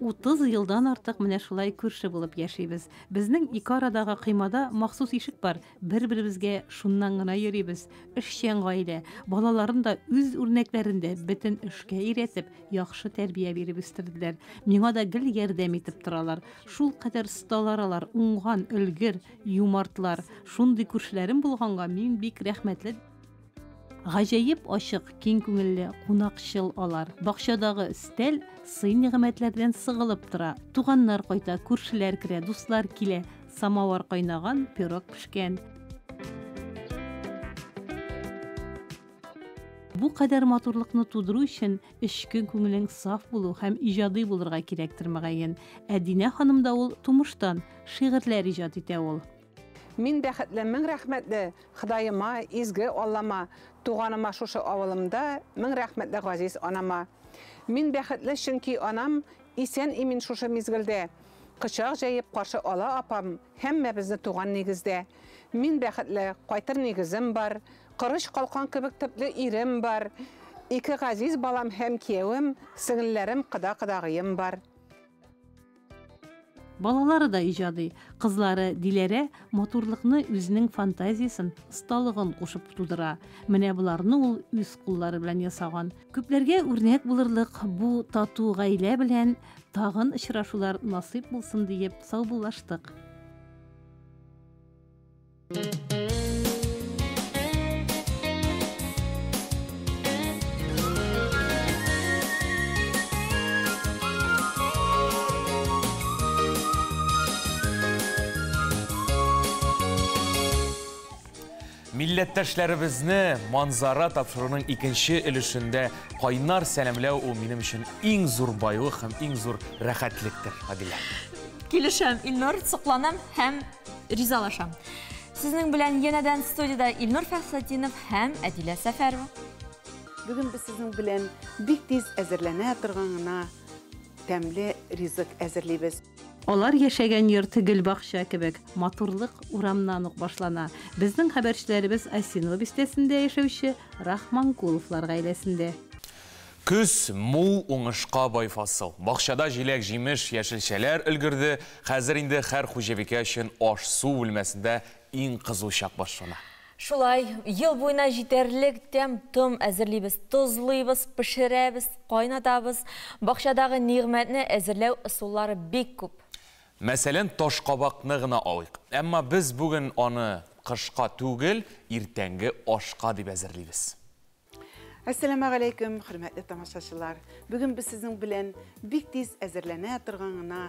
30 елдан артык менә шулай күрше булып яшибез. Безнең ике арадагы коймада махсус ишек бар. Бер-беребезгә шуннан гына йөрибез. Эшчән гаилә. Балаларын да үз үрнәкләрендә бөтен эшкә өйрәтеп, яхшы тәрбия биреп үстерделәр. Миңа да гел ярдәм итеп торалар. Шул кадәр осталар алар, уңган, өлгер, юмартлар. Шундый күршеләрем булганга мин бик рәхмәтле. Гаҗәеп ачык, киң күңелле, кунакчыл алар. Бакчадагы өстәл сый-нигъмәтләрдән сыгылып тора. Туганнар кайта, күршеләр керә, дуслар килә. Самовар кайнаган, пирог пешкән. Бу кадәр матурлыкны тудыру өчен эчке күңелең саф булу һәм иҗади булырга кирәктер, мөгаен. Ә Динә ханым да ул тумыштан шигырьләр иҗат итә ул. Мин бәхетле, мең рәхмәтле Ходаема, изге Аллама, туганыма шушы авылымда, мең рәхмәтле газиз анама. Мин бәхетле, чөнки анам исән-имин шушы мизгелдә. Кочак җәеп каршы ала апам һәммәбезне туган нигездә. Мин бәхетле, кайтыр нигезем бар, корыч калкан кебек төпле ирем бар, ике газиз балам һәм киявем, сеңелләрем, кода-кодагыем бар. Балалары да иҗади. Кызлары Диләрә матурлыкны үзенең фантазиясен, осталыгын кушып тудыра. Менә боларны ул үз куллары белән ясаган. Күпләргә үрнәк булырлык бу тату гаилә белән тагын очрашулар насыйп булсын диеп саубуллаштык. Милләттәшләребезне Манзара тапшыруның икенче өлешендә кайнар сәламләү ул минем өчен иң зур байлык һәм иң зур рәхәтлектер, Адилә. Килешәм, Илнур, сокланам һәм ризалашам. Сезнең белән янәдән студиядә Илнур Фәхретдинов һәм Әдилә Сәфәрова. Бүген без сезнең белән бик тиз әзерләнә торган гына тәмле ризык әзерлибез. Алар яшәгән йорт гөлбакча кебек, матурлык урамнан ук башлана. Безнең хәбәрчеләребез Осиново бистәсендә яшәүче Рахманкуловлар гаиләсендә. Көз мул уңышка бай фасыл. Бакчада җиләк-җимеш, яшелчәләр өлгерде. Хәзер инде һәр хуҗабикә өчен аш-су бүлмәсендә иң кызу чак башлана. Шулай, ел буена җитәрлек тәм-том әзерлибез, тозлыйбыз, пешерәбез, кайнатабыз. Бакчадагы нигъмәтне әзерләү ысуллары бик күп. Мәсәлән, ташкабакны гына алыйк. Әмма без бүген аны кышка түгел, иртәнге ашка дип әзерлибез. Әссәламегаләйкүм, хөрмәтле тамашачылар. Бүген без сезнең белән бик тиз әзерләнә торган гына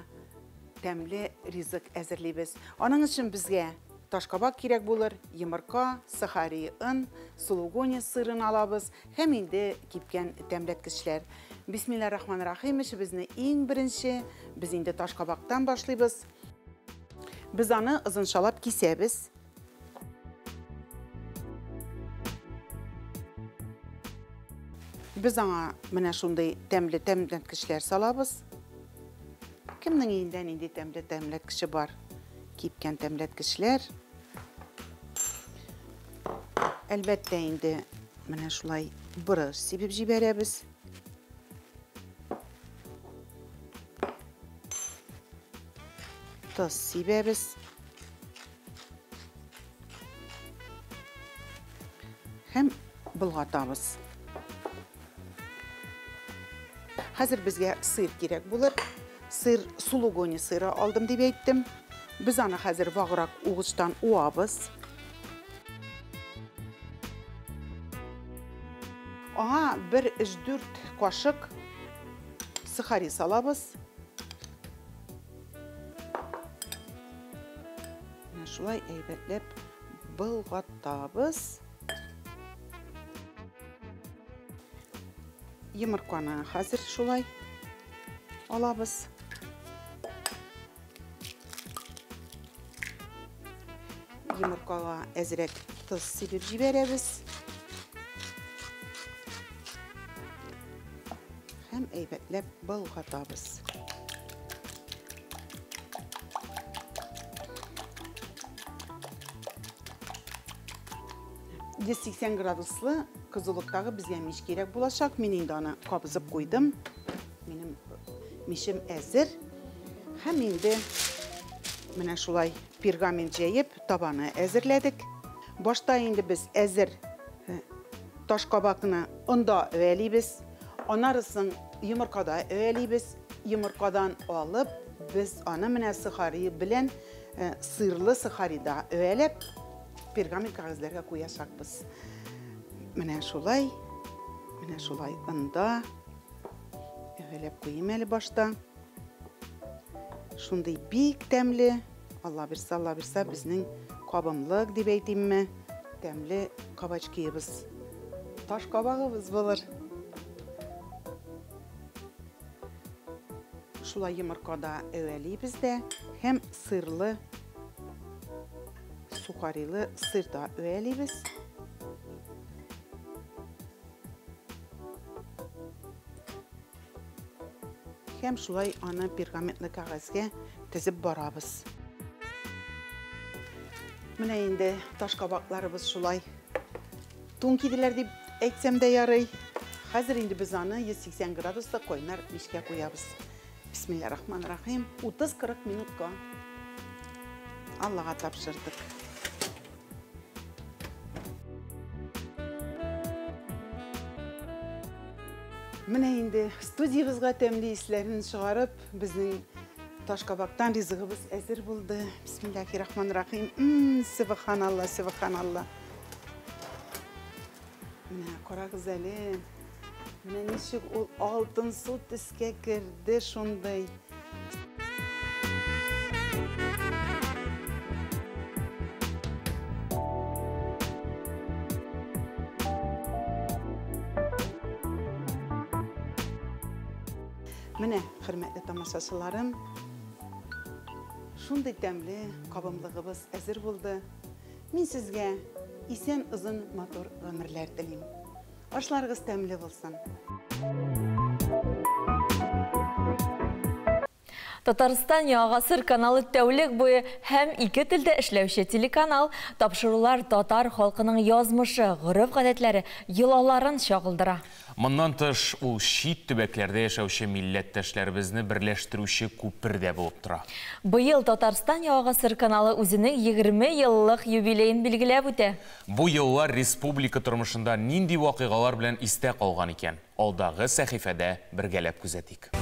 тәмле ризык әзерлибез. Аның өчен безгә ташкабак кирәк булыр, йомырка, сохари он, сулугуни сырын алабыз һәм инде кипкән тәмләткечләр. Бисмиллаһир-рахманир-рахим, эшебезне иң беренче без инде ташкабактан башлыйбыз. Без аны озынчалап кисәбез. Без аңа менә шундый тәмле тәмләткечләр салабыз. Кемнең өендә нинди тәмле тәмләткече бар? Кипкән тәмләткечләр. Әлбәттә инде менә шулай борыч сибеп җибәрәбез. Тоз сибәбез. Һәм болгатабыз. Хәзер безгә сыр кирәк булыр. Сыр, сулугуни сыры алдым дип әйттем. Без аны хәзер ваграк угычтан уабыз. Аңа бер өч-дүрт кашык сухари салабыз. Менә шулай әйбәтләп болгатабыз. Йомырканы хәзер шулай алабыз. Йомыркага әзрәк тоз сибеп җибәрәбез. Һәм әйбәтләп болгатабыз. 180 градуслы кызулыктагы безгә мич кирәк булачак. Мин инде аны кабызып куйдым. Минем мичем әзер. Һәм инде менә шулай пергамент җәеп, табаны әзерләдек. Башта инде без әзер ташкабакны онда әвәлибез. Анарысын йомыркада әвәлибез. Йомыркадан алып, без аны менә сухари белән сырлы сухарида әвәләп, пергамент кәгазьләргә куячакбыз. Менә шулай, менә шулай онда әвәләп куйым әле башта. Шундый бик тәмле, Алла бирсә, Алла бирсә, безнең кабымлык дип әйтимме, тәмле кабачкиебыз, таш кабагыбыз булыр. Шулай йомыркада әвәлибез дә һәм сырлы, сухарилы сырда әвәлибез. Һәм шулай аны пергаментлы кәгазьгә тезеп барабыз. Менә инде таш кабакларыбыз шулай тун киделәр дип әйтсәм дә ярый. Хәзер инде без аны 180 градуста кайнар мичкә куябыз. Бисмиллахир-рахманир-рахим. 30-40 минутка Аллага тапшырдык. Менә инде студиябызга тәмле исләрен чыгарып, безнең ташкабактан ризыгыбыз әзер булды. Бисмиллахир-рахманир-рахим. Субханалла, субханалла. Менә карагыз әле. Менә ничек ул алтынсу төскә керде шундый. Менә, хөрмәтле тамашачыларым, шундый тәмле кабымлыгыбыз әзер булды. Мин сезгә исән озын матур гомерләр телим. Ашларыгыз тәмле булсын. Татарстан Яңа гасыр каналы тәүлек буе һәм ике телдә эшләүче телеканал. Тапшырулар татар халкының язмышы, гореф-гадәтләре, йолаларын чагылдыра. Моннан тыш, ул чит төбәкләрдә яшәүче милләттәшләребезне берләштерүче күпер дә булып тора. Быел Татарстан Яңа гасыр каналы үзенең 20 еллык юбилеен билгеләп үтә. Бу еллар республика тормышында нинди вакыйгалар белән истә калган икән? Алдагы сәхифәдә бергәләп күзәтик.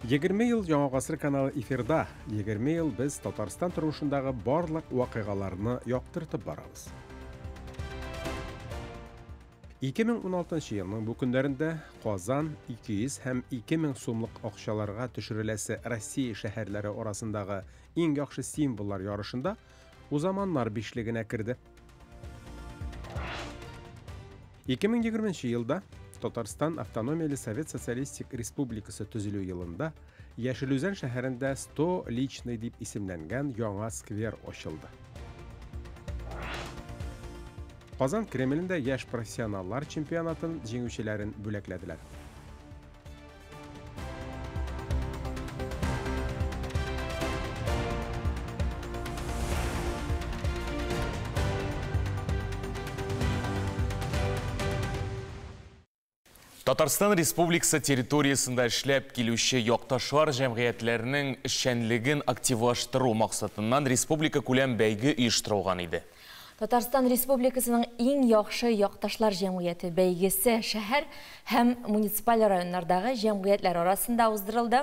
20 ел Яңа гасыр каналы эфирда. 20 ел без Татарстан тормышындагы барлык вакыйгаларны яктыртып барабыз. 2016 елның бу көннәрендә Казан 200 һәм 2000 сумлык акчаларга төшереләсе Россия шәһәрләре арасындагы иң яхшы символлар ярышында узаманнар бишлегенә керде. 2020 елда Татарстан Автономияле Совет Социалистик Республикасы төзелү елында Яшел Үзән шәһәрендә 100 личный дип исемләнгән яңа сквер ачылды. Казан Кремлендә яшь профессионаллар чемпионатын җиңүчеләрен бүләкләделәр. Татарстан Республикасы территориясендә эшләп килүче якташлар җәмгыятьләренең эшчәнлеген активлаштыру максатыннан республика күләм бәйге оештырылган иде. Татарстан Республикасының иң яхшы якташлар җәмгыяте бәйгесе шәһәр һәм муниципаль районнардагы җәмгыятьләр арасында уздырылды.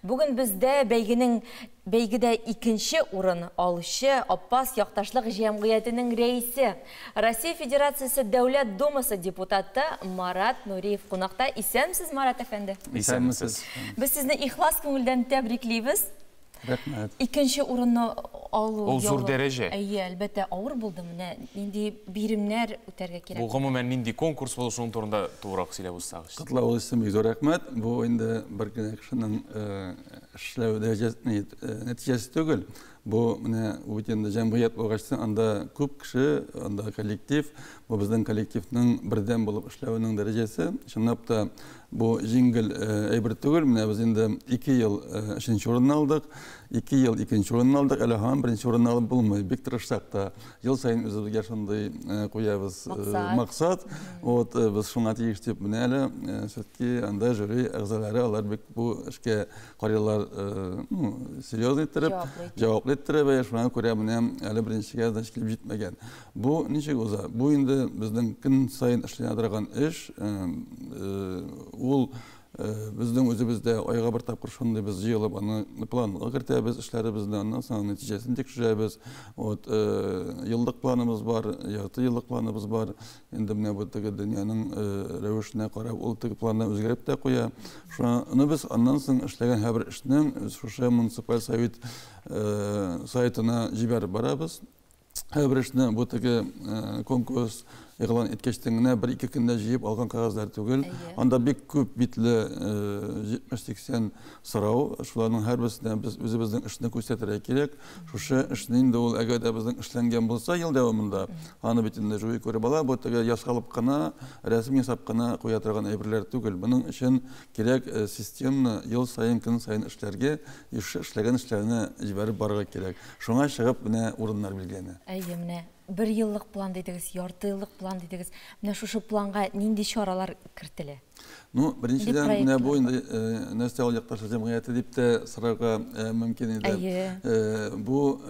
Бүген бездә бәйгедә икенче урын алучы Апас якташлык җәмгыятенең рәисе, Россия Федерациясе Дәүләт Думасы депутаты Марат Нуриев кунакта. Исәнмесез, Марат әфәнде? Исәнмесез. Без сезне ихлас күңелдән тәбриклибез. Рәхмәт. Икенче урынны алу ул зур дәрәҗә. Әйе, әлбәттә, авыр булды. Менә нинди биремнәр үтәргә кирәк. Бу гомумән нинди конкурс булды, шуның турында тулырак сөйләп узсагыз. Котлавыгыз өчен бик зур рәхмәт. Бу инде бер генә кешенең эшләү нәтиҗәсе түгел. Бу менә бит инде җәмгыять булгач, анда күп кеше, анда коллектив. Бу безнең коллективның бердәм булып эшләвенең дәрәҗәсе. Чынлап та бу җиңел әйбер түгел. Менә без инде 2 ел өченче урынны алдык. 2 ел икенче урынны алдык, әле һаман беренче урынны алып булмый. Бик тырышсак та, ел саен үзебезгә шундый куябыз максат. Вот без шуңа тиеш дип, менә әле все-таки анда жюри әгъзалары алар бик бу эшкә карыйлар, ну, серьезно иттереп, җаваплы иттереп, шуңа күрә менә әле беренчегә значит килеп җитмәгән. Бу ничек уза? Бу инде безнең көн саен эшләнә торган эш. Ул безнең үзебездә айга бер тапкыр шундый без җыелып аны планга кертәбез эшләребезне, аннан соң нәтиҗәсен тикшерәбез. Вот еллык планыбыз бар, ярты еллык планыбыз бар. Инде менә бу теге дөньяның рәвешенә карап ул теге планнар үзгәреп тә куя. Шуны без аннан соң эшләгән һәрбер эшнең шушы муниципаль совет сайтына җибәреп барабыз. Һәрбер эшне бу теге конкурс игълан иткәчтен генә бер-ике көндә җыеп алган кәгазьләр түгел. Анда бик күп битле 70-80 сорау. Шуларның һәрберсенә без үзебезнең эшне күрсәтергә кирәк. Шушы эшне инде ул әгәр дә безнең эшләнгән булса ел дәвамында, аны бит инде жюри күреп ала, бу теге ясалып кына, рәсем ясап кына куя торган әйберләр түгел. Моның өчен кирәк системно ел саен, көн саен эшләргә, эшләгән эшләрне җибәреп барырга кирәк. Шуңа чыгып менә урыннар билгеләнә. Әйе, менә бер еллык план дидегез, ярты еллык план дидегез. Менә шушы планга нинди чаралар кертелә? Ну, беренчедән, менә бу инде нәрсә ул якташлар җәмгыяте дип тә сорарга мөмкин иде. Бу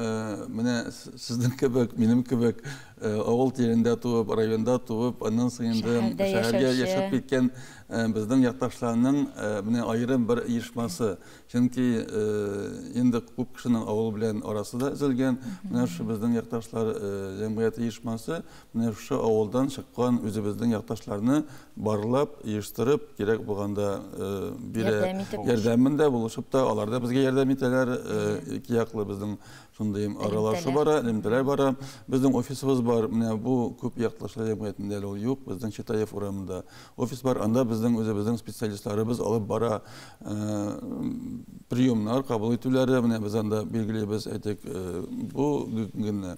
менә сезнең кебек, минем кебек авыл җирендә туып, районда туып, аннан соң инде шәһәргә яшәп киткән безнең якташларның менә аерым бер оешмасы. Чөнки инде күп кешенең авыл белән арасы да өзелгән. Менә шушы безнең якташлар җәмгыяте оешмасы менә шушы авылдан чыккан үзебезнең якташларны барлап, оештырып, кирәк булганда бирә, ярдәмен дә булышып та, алар да безгә ярдәм итәләр. Ике яклы безнең шундый аралашу бара, элемтәләр бара. Безнең офисыбыз бар. Менә бу күп якташлар җәмгыятендә әле ул юк. Безнең Читаев урамында офис бар. Анда безнең үзебезнең специалистларыбыз алып бара приемнар кабул итүләре. Менә без анда билгелибез, әйтик, бу көнне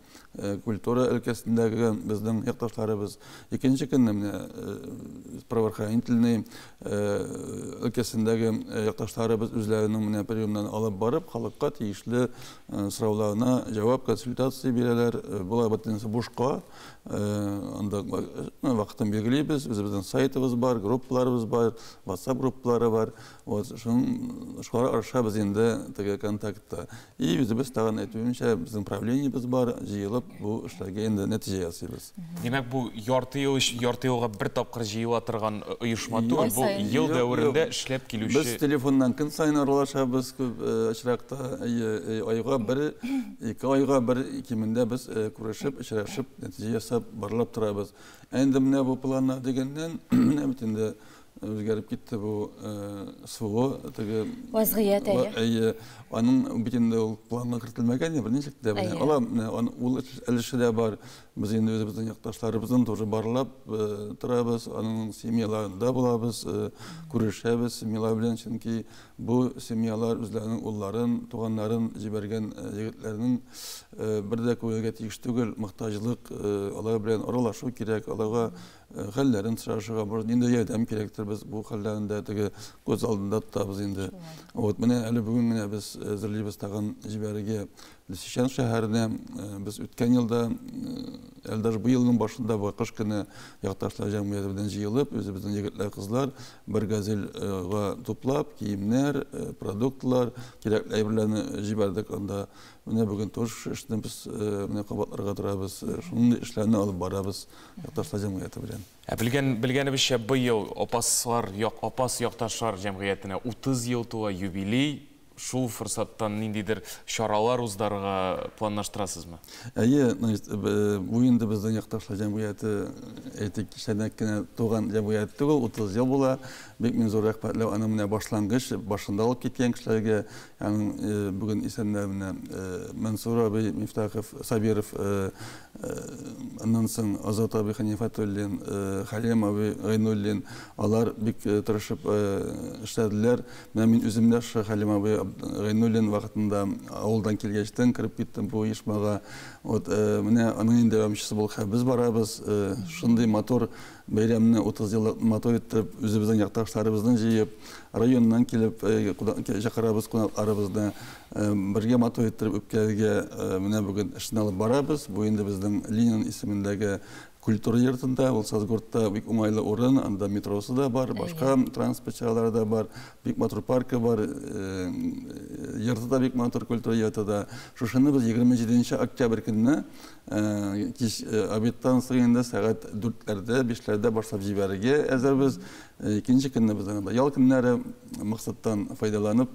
культура өлкәсендәге безнең якташларыбыз. Икенче көнне менә правоохранительный өлкәсендәге якташларыбыз үзләренең менә приемнан алып барып, халыкка тиешле сорауларына җавап, консультация бирәләр. Болар бөтенесе бушка. Анда вакытын билгелибез, үзебезнең сайтыбыз бар, группаларыбыз бар, WhatsApp группалары бар. Вот шулар аша без инде теге контактта. И үзебез тагын әйтүемчә, безнең правлениебез бар, җыелып бу эшләргә инде нәтиҗә ясыйбыз. Димәк, бу ярты ел, ярты елга бер тапкыр җыела торган оешма түгел, бу ел дәверендә эшләп килүче. Без телефоннан көн саен аралашабыз, күп очракта айга бер, ике айга бер кимендә без күрешеп, очрашып, нәтиҗә ясап барлап торабыз. Ә инде менә бу планнар дигәннән, менә бит инде үзгәреп китте бу СВО теге вазгыять, әйе. Әйе, аның бит инде ул планга кертелмәгән, берничек тә менә. Ала менә ул өлеше дә бар. Без инде үзебезнең якташларыбызны тоже барлап торабыз, аның семьяларында булабыз, күрешәбез семьялар белән, чөнки бу семьялар үзләренең улларын, туганнарын җибәргән егетләрнең бер дә күңелгә тиеш түгел, мохтаҗлык, алар белән аралашу кирәк, аларга хәлләрен сорашырга, может, нинди ярдәм кирәктер, без бу хәлләрен дә теге күз алдында тотабыз инде. Вот менә әле бүген генә без әзерлибез тагын җибәрергә Лисичанск шәһәренә. Без үткән елда, әле даже бу елның башында бу кыш көне якташлар җәмгыяте белән җыелып, үзебезнең егетләр, кызлар бер газельга туплап, киемнәр, продуктлар, кирәкле әйберләрне җибәрдек анда. Менә бүген тоже эшне без менә кабатларга торабыз, шундый эшләрне алып барабыз якташлар җәмгыяте белән. Ә белгәнебезчә, быел Апас якташлар җәмгыятенә 30 ел тула, юбилей. Шул форсаттан ниндидер чаралар уздырырга планлаштырасызмы? Әйе, бу инде безнең якташлар җәмгыяте, әйтик, кичәдән генә туган җәмгыять түгел, 30 ел була. Бик мин зур рәхмәтле аның менә башлангыч, башында алып киткән кешеләргә, аның бүген исәннәр менә Мансур абый Мифтахов, Сабиров, аннан соң Азат абый Ханифатуллин, Хәлим абый Гайнуллин, алар бик тырышып эшләделәр. Менә мин үзем дә шушы Хәлим абый Гайнуллин вакытында авылдан килгәчтен кереп киттем бу оешмага. Вот менә аның инде дәвамчысы булып без барабыз. Шундый матур бәйрәмне 30 еллык матур итеп үзебезнең якташларыбызны җыеп, районнан килеп чакырабыз кунакларыбызны, бергә матур иттереп үткәрергә менә бүген эшне алып барабыз. Бу инде безнең Ленин исемендәге культура йортында, ул Сазгуртта бик уңайлы урын, анда метросы да бар, башка транспорт чаралары да бар, бик матур паркы бар, йорты да бик матур, культура йорты да. Шушыны без 27 октябрь көнне кич обедтан соң инде сәгать 4-ләрдә, 5-ләрдә башлап җибәрергә әзербез. Икенче көнне безнең анда ял көннәре максаттан файдаланып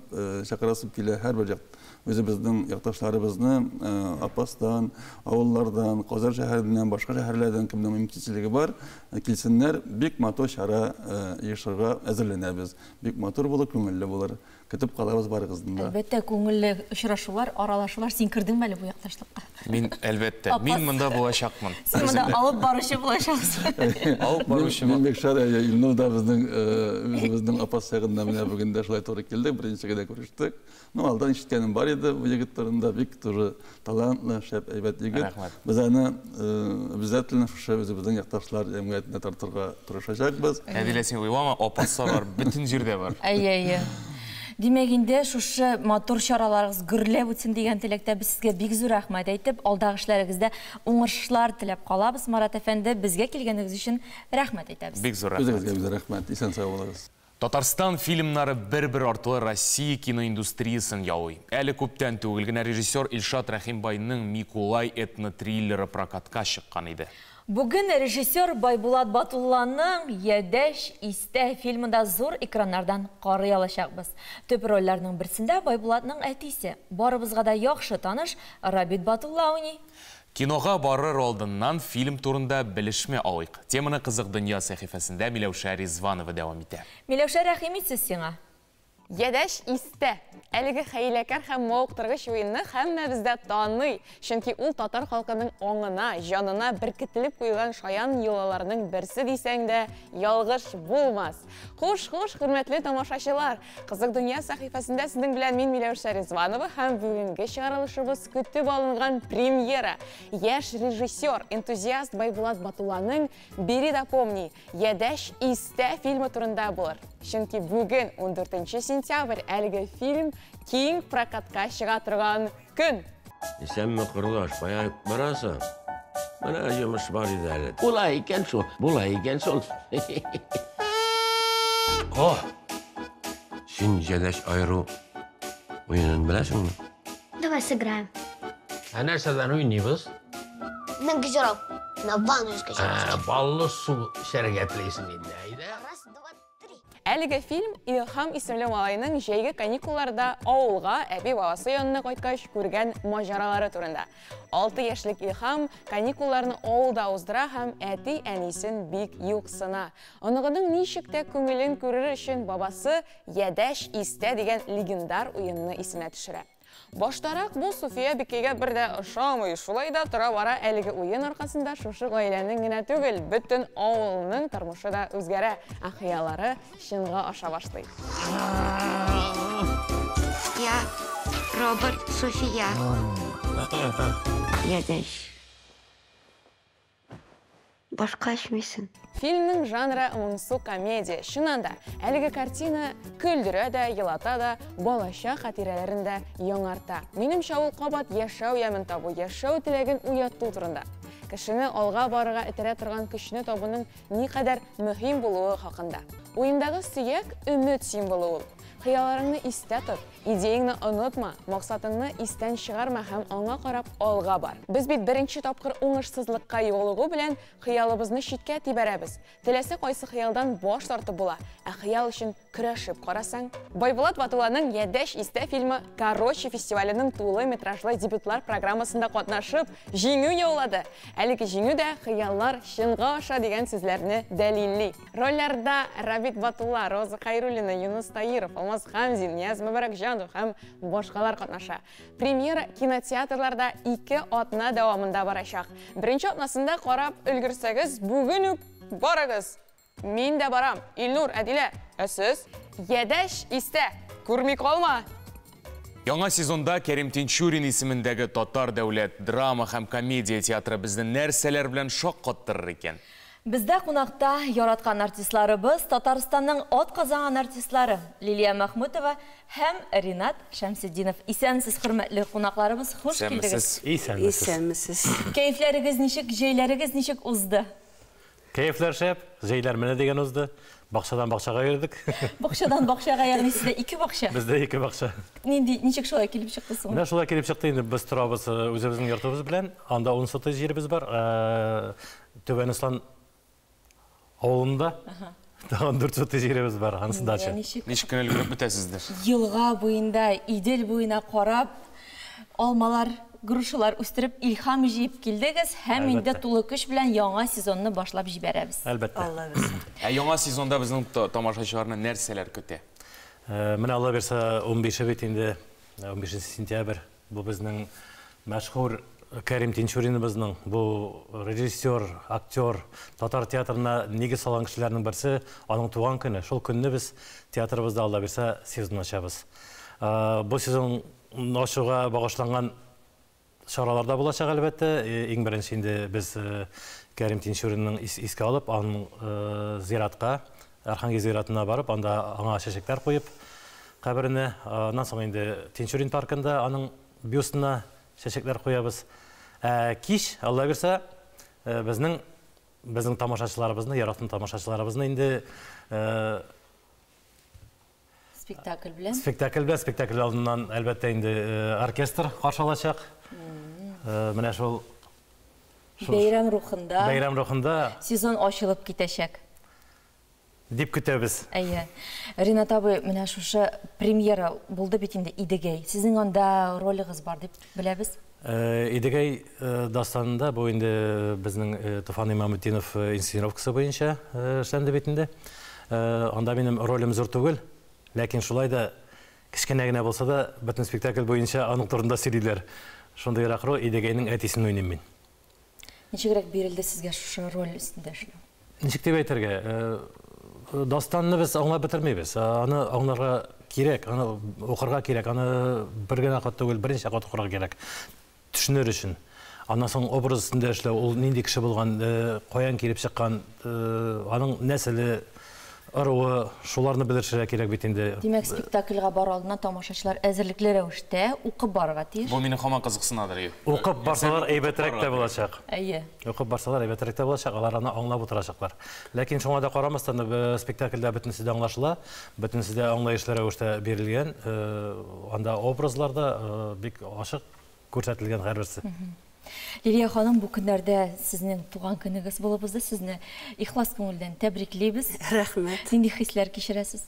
чакырасым килә һәрбер як үзебезнең якташларыбызны Апастан, авыллардан, Казан шәһәреннән, башка шәһәрләрдән кемнең мөмкинчелеге бар, килсеннәр, бик матур чара оештырырга әзерләнәбез. Бик матур булыр, күңелле булыр. Көтеп калабыз барыгызны да. Әлбәттә, күңелле очрашулар, аралашулар. Син кердеңме әле бу якташлыкка? Мин, әлбәттә, мин монда булачакмын. Син монда алып баручы булачаксың. Алып баручы. Мин бик шат, Илнур да безнең үзебезнең Апас ягында менә бүген дә шулай туры килдек, беренче генә күрештек. Ну, алдан ишеткәнем бар иде, бу егет турында бик тоже талантлы, шәп, әйбәт егет. Без аны обязательно шушы үзебезнең якташлар җәмгыятенә тартырга тырышачакбыз. Әдилә, син уйлама, Апаста бар, бөтен җирдә бар. Әйе, әйе. Димәк, инде шушы матур чараларыгыз гөрләп үтсен дигән теләктә без сезгә бик зур рәхмәт әйтеп, алдагы эшләрегездә уңышлар теләп калабыз. Марат әфәнде, безгә килгәнегез өчен рәхмәт әйтәбез. Бик зур рәхмәт. Үзегезгә бик рәхмәт. Исән сау булыгыз. Татарстан фильмнары бер-бер артлы Россия киноиндустриясен яулый. Әле күптән түгел генә режиссер Илшат Рәхимбайның Микулай этнотриллеры прокатка чыккан иде. Бүген режиссер Байбулат Батулланың Ядәш истә фильмында зур экраннардан карый алачакбыз. Төп рольләрнең берсендә Байбулатның әтисе, барыбызга да яхшы таныш Рабит Батулла уйный. Кинога барыр алдыннан фильм турында белешмә алыйк. Теманы Кызык дөнья сәхифәсендә Миләүшә Ризванова дәвам итә. Миләүшә, рәхим итсез сиңа. Ядәш истә. Әлеге хәйләкәр һәм мавыктыргыч уенны һәммәбез дә таный, чөнки ул татар халкының аңына, җанына беркетелеп куелган шаян йолаларның берсе дисәң дә ялгыш булмас. Хуш, хуш, хөрмәтле тамашачылар. Кызык дөнья сәхифәсендә сезнең белән мин Миләүшә Ризванова һәм бүгенге чыгарылышыбыз көтеп алынган премьера. Яшь режиссер, энтузиаст Байбулат Батулланың Бери да помни, Ядәш истә фильмы турында булыр. Чөнки бүген 14 сентябрь әлеге фильм киң прокатка чыга торган көн. Исәнме, кордаш, кая барасың? Менә йомыш бар иде әле. Була икән шул, була икән шул. О! Син җәдәш айыру уенын беләсеңме? Давай сыграем. Ә нәрсәдән уйныйбыз? На газировку. На ванну с газировкой. Баллы су эчәргә телисең инде, әйдә. Әлеге фильм Илһам исемле малайның җәйге каникулларда авылга әби-бабасы янына кайткач күргән маҗаралары турында. 6 яшьлек Илһам каникулларны авылда уздыра һәм әти-әнисен бик юксына. Оныгының ничек тә күңелен күрер өчен бабасы Ядәш истә дигән легендар уенны исенә төшерә. Баштарак бу Суфия бикәгә бер дә ошамый, шулай да тора-бара әлеге уен аркасында шушы гаиләнең генә түгел, бөтен авылның тормышы да үзгәрә, ә хыяллары чынга аша башлый. Я робот Суфия. Ядәш. Башка эчмисең. Фильмның жанры моңсу комедия. Чыннан да, әлеге картина көлдерә дә, елата да, балачак хатирәләрен дә яңарта. Минемчә, ул кабат яшәү ямен табу, яшәү теләген уяту турында. Кешене алга барырга этәрә торган көчне табуның никадәр мөһим булуы хакында. Уендагы сөяк өмет символы ул. Хыялларыңны истә тот, идеяңны онытма, максатыңны истән чыгарма һәм аңа карап алга бар. Без бит беренче тапкыр уңышсызлыкка юлыгу белән хыялыбызны читкә тибәрәбез. Теләсә кайсы хыялдан баш тартып була, ә хыял өчен көрәшеп карасаң. Байбулат Батулланың Ядәш истә фильмы Короче фестиваленең тулы метражлы дебютлар программасында катнашып, җиңү яулады. Әлеге җиңү дә хыяллар чынга аша дигән сүзләрне дәлилли. Рольләрдә Рабит Батулла, Роза Хайруллина, Юнус Таиров, Алмаз Хамзин, Нияз Мөбарәкҗанов һәм башкалар катнаша. Премьера кинотеатрларда 2 атна дәвамында барачак. Беренче атнасында карап өлгерсәгез, бүген үк барыгыз. Мин дә барам. Илнур, Әдилә, ә сез? Ядәш истә, күрми калма. Яңа сезонда Кәрим Тинчурин исемендәге Татар дәүләт драма һәм комедия театры безне нәрсәләр белән шаккаттырыр икән? Бездә кунакта яраткан артистларыбыз, Татарстанның атказанган артистлары Лилия Мәхмүтова һәм Ринат Шәмсетдинов. Исәнмесез, хөрмәтле кунакларыбыз, хуш килдегез. Исәнмесез. Исәнмесез. Кәефләрегез ничек, җәйләрегез ничек узды? Кәефләр шәп, җәйләр менә дигән узды. Бакчадан бакчага йөрдек. Бакчадан бакчага, ягъни сездә ике бакча? Бездә ике бакча. Нинди, ничек шулай килеп чыкты соң? Менә шулай килеп чыкты инде. Без торабыз үзебезнең йортыбыз белән. Анда ун сотый җиребез бар. Түбән Ослан авылында тагын 4 сотый җиребез бар, анысы дача. Ничек кенә өлгереп бетәсездер? Елга буенда, Идел буена карап, алмалар, грушалар үстереп, илһам җыеп килдегез һәм инде тулы көч белән яңа сезонны башлап җибәрәбез. Әлбәттә. Алла бирсә. Ә яңа сезонда безнең тамашачыларны нәрсәләр көтә? Менә Алла бирсә, 15-е бит инде, 15 сентябрь. Бу безнең мәшһүр Кәрим Тинчуриныбызның, бу режиссер, актер, татар театрына нигез салган кешеләрнең берсе, аның туган көне. Шул көнне без театрыбызда, Алла бирсә, сезон ачабыз. Бу сезон ачуга багышланган чаралар да булачак, әлбәттә. Иң беренче инде без Кәрим Тинчуринның искә алып, аның зиратка, Архангел зиратына барып, анда аңа чәчәкләр куеп, каберенә. Аннан соң инде Тинчурин паркында аның бюстына чәчәкләр куябыз. Ә кич, Алла бирсә, безнең безнең тамашачыларыбызны, яраткан тамашачыларыбызны инде спектакль белән. Спектакль белән, спектакль алдыннан, әлбәттә, инде оркестр каршы алачак. Менә шул бәйрәм рухында. Бәйрәм рухында сезон ачылып китәчәк. Дип көтәбез. Әйе. Ринат абый, менә шушы премьера булды бит инде Идегәй. Сезнең анда ролегыз бар дип беләбез. Идегәй дастанында бу инде безнең Туфан Имаметдинов инсценировкасы буенча эшләнде бит инде. Анда минем ролем зур түгел, ләкин шулай да кечкенә генә булса да, бөтен спектакль буенча аның турында сөйлиләр. Шундыйрак роль, Идегәйнең әтисен уйныйм мин. Ничегрәк бирелде сезгә шушы роль өстендә эшләү? Ничек дип әйтергә? Дастанны без аңлап бетермибез. Аны аңларга кирәк, аны укырга кирәк, аны бер генә кат түгел, берничә кат укырга кирәк. Төшенер өчен. Аннан соң образ өстендә эшләү, ул нинди кеше булган, каян килеп чыккан, аның нәселе, ыруы, шуларны белешергә кирәк бит инде. Димәк, спектакльгә бару алдыннан тамашачылар әзерлекле рәвештә укып барырга тиеш. Бу мине һаман кызыксынадыр. Укып барсалар әйбәтрәк тә булачак. Әйе. Укып барсалар әйбәтрәк тә булачак, алар аны аңлап утырачаклар. Ләкин шуңа да карамастан, спектакльдә бөтенесе дә аңлашыла, бөтенесе дә аңлаешлы рәвештә бирелгән. Анда образлар да бик ачык күрсәтелгән һәрберсе. Лилия ханым, бу көннәрдә сезнең туган көнегез булып узды. Сезне ихлас күңелдән тәбриклибез. Рәхмәт. Нинди хисләр кичерәсез?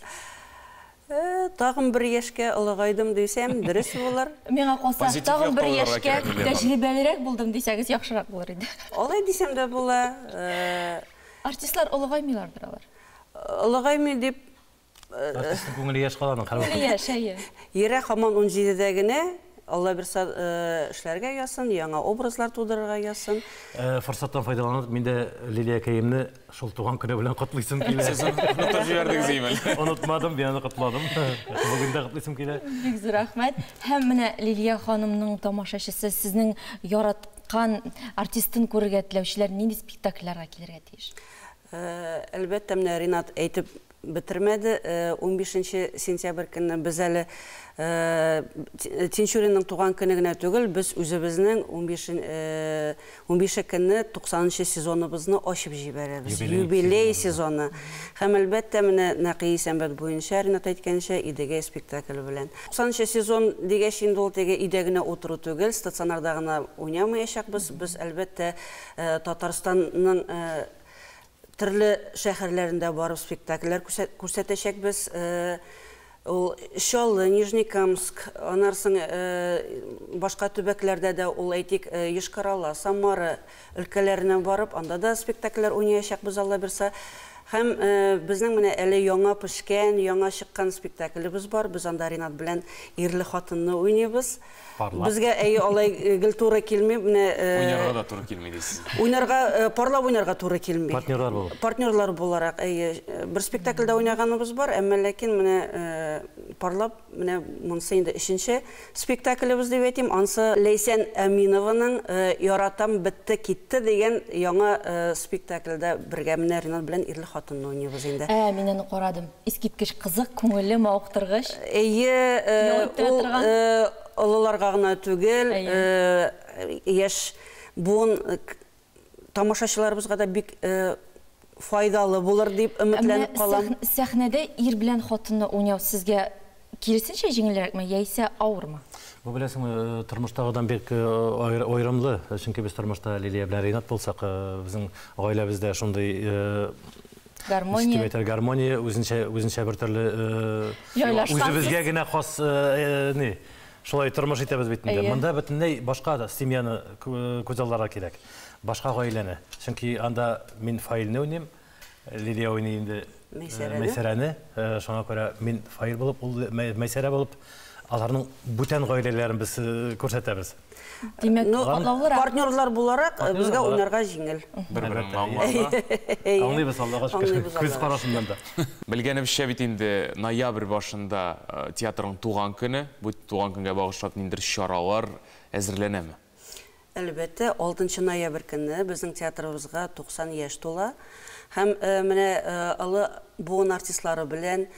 Тагын бер яшькә олыгайдым дисәм, дөрес булыр. Миңа калса, тагын бер яшькә тәҗрибәлерәк булдым дисәгез, яхшырак булыр иде. Алай дисәм дә була. Артистлар олыгаймыйлардыр алар. Олыгаймый дип. Артистның күңеле яшь кала аның һәрвакыт. Күңеле яшь, әйе. Йөрәк һаман 17-дә генә. Алла бирсә, эшләргә язсын, яңа образлар тудырырга язсын. Форсаттан файдаланып, мин дә Лилия Кәемне шул туган көне белән котлыйсым килә. Сез онытып җибәрдегез имел. Онытмадым, мин аны котладым. Бүген дә котлыйсым килә. Бик зур рәхмәт. Һәм менә Лилия ханымның тамашачысы, сезнең яраткан артистын күрергә теләүчеләр нинди спектакльләргә килергә тиеш? Әлбәттә, менә Ринат әйтеп бетермәде. 15 сентябрь көнне без әле Тинчуринның туган көне генә түгел, без үзебезнең 15 көнне 90 сезоныбызны ачып җибәрәбез. Юбилей сезоны. Һәм әлбәттә, менә Нәкый Исәнбәт буенча, Ринат әйткәнчә, Идегәй спектакле белән. 90 сезон дигәч инде ул теге өйдә генә утыру түгел, стационарда гына уйнамаячакбыз. Без әлбәттә Татарстанның төрле шәһәрләрендә барып спектакльләр күрсәтәчәкбез. Ул Чаллы, Нижнекамск, аннан соң башка төбәкләрдә дә ул, әйтик, Йошкар-Ола, Самара өлкәләренә барып, анда да спектакльләр уйнаячакбыз, Алла бирсә. Һәм безнең менә әле яңа пешкән, яңа чыккан спектаклебез бар. Без анда Ринат белән ирле хатынны уйныйбыз. Парлап. Безгә әйе алай гел туры килми. Менә Уйнарга да туры килми дисез. Уйнарга, парлап уйнарга туры килми. Партнерлар булып. Партнерлар буларак, әйе. Бер спектакльдә уйнаганыбыз бар, әмма ләкин менә парлап, менә монысы инде өченче спектаклебез дип әйтим. Ансы Ләйсән Әминованың Яратам бетте китте дигән яңа спектакльдә бергә менә Ринат белән ирле хатынны уйныйбыз инде. Ә, мин аны карадым. Искиткеч кызык, күңелле, мавыктыргыч. Әйе, ул олыларга гына түгел, яшь буын тамашачыларыбызга да бик файдалы булыр дип өметләнеп калам. Сәхнәдә ир белән хатынны уйнау сезгә киресенчә җиңелрәкме, яисә авырмы? Бу беләсеңме, тормыштагыдан бик аерымлы, чөнки без тормышта Лилия белән Ринат булсак, безнең гаиләбездә шундый гармония, гармония үзенчә, үзенчә бер төрле үзебезгә генә хас ни, шулай тормыш итәбез бит инде. Монда бөтенләй башка семьяны күз алларга кирәк, башка гаиләне. Чөнки анда мин Фаилне уйныйм, Лилия уйный инде Мәйсәрәне. Шуңа күрә мин Фаил булып, ул Мәйсәрә булып, аларның бүтән гаиләләрен без күрсәтәбез. Димәк, катлаулырак. Партнерлар буларак безгә уйнарга җиңел. Бер-береңне аңларга. Аңлыйбыз, Аллага шөкер. Күз карашыннан да. Белгәнебезчә бит инде ноябрь башында театрның туган көне, бу туган көнгә багышлап ниндидер чаралар әзерләнәме? Әлбәттә, 6 ноябрь көнне безнең театрыбызга 90 яшь тула. Һәм менә олы буын артистлары белән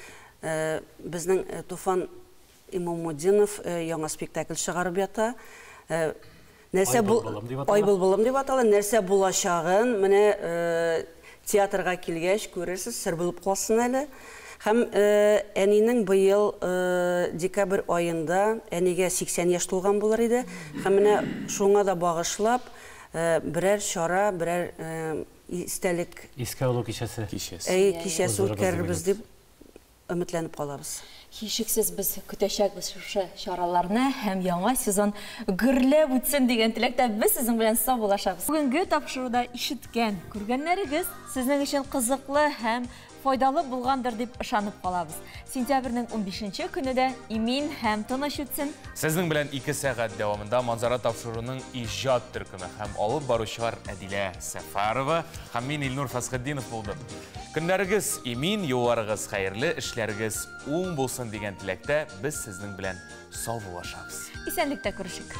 безнең Туфан Имамудинов яңа спектакль чыгарып ята. Нәрсә бу Ай былбылым дип атала. Нәрсә булачагын менә театрга килгәч күрерсез, сер булып калсын әле. Һәм әнинең быел декабрь аенда әнигә 80 яшь тулган булыр иде. Һәм менә шуңа да багышлап берәр чара, берәр истәлек искә алу кичәсе. Әй, кичәсе үткәрербез дип өметләнеп калабыз. Һичшиксез без көтәчәкбез шушы чараларны һәм яңа сезон гөрләп үтсен дигән теләктә без сезнең белән саубуллашабыз. Бүгенге тапшыруда ишеткән, күргәннәрегез сезнең өчен кызыклы һәм файдалы булгандыр дип ышанып калабыз. Сентябрьнең 15 көне дә имин һәм тыныч үтсен. Сезнең белән 2 сәгать дәвамында Манзара тапшыруының иҗат төркеме һәм алып баручылар Әдилә Сәфәрова һәм мин Илнур Фәсхетдинов булдым. Көннәрегез имин, юлларыгыз хәерле, эшләрегез уң булсын дигән теләктә без сезнең белән саубуллашабыз. Исәнлектә күрешик.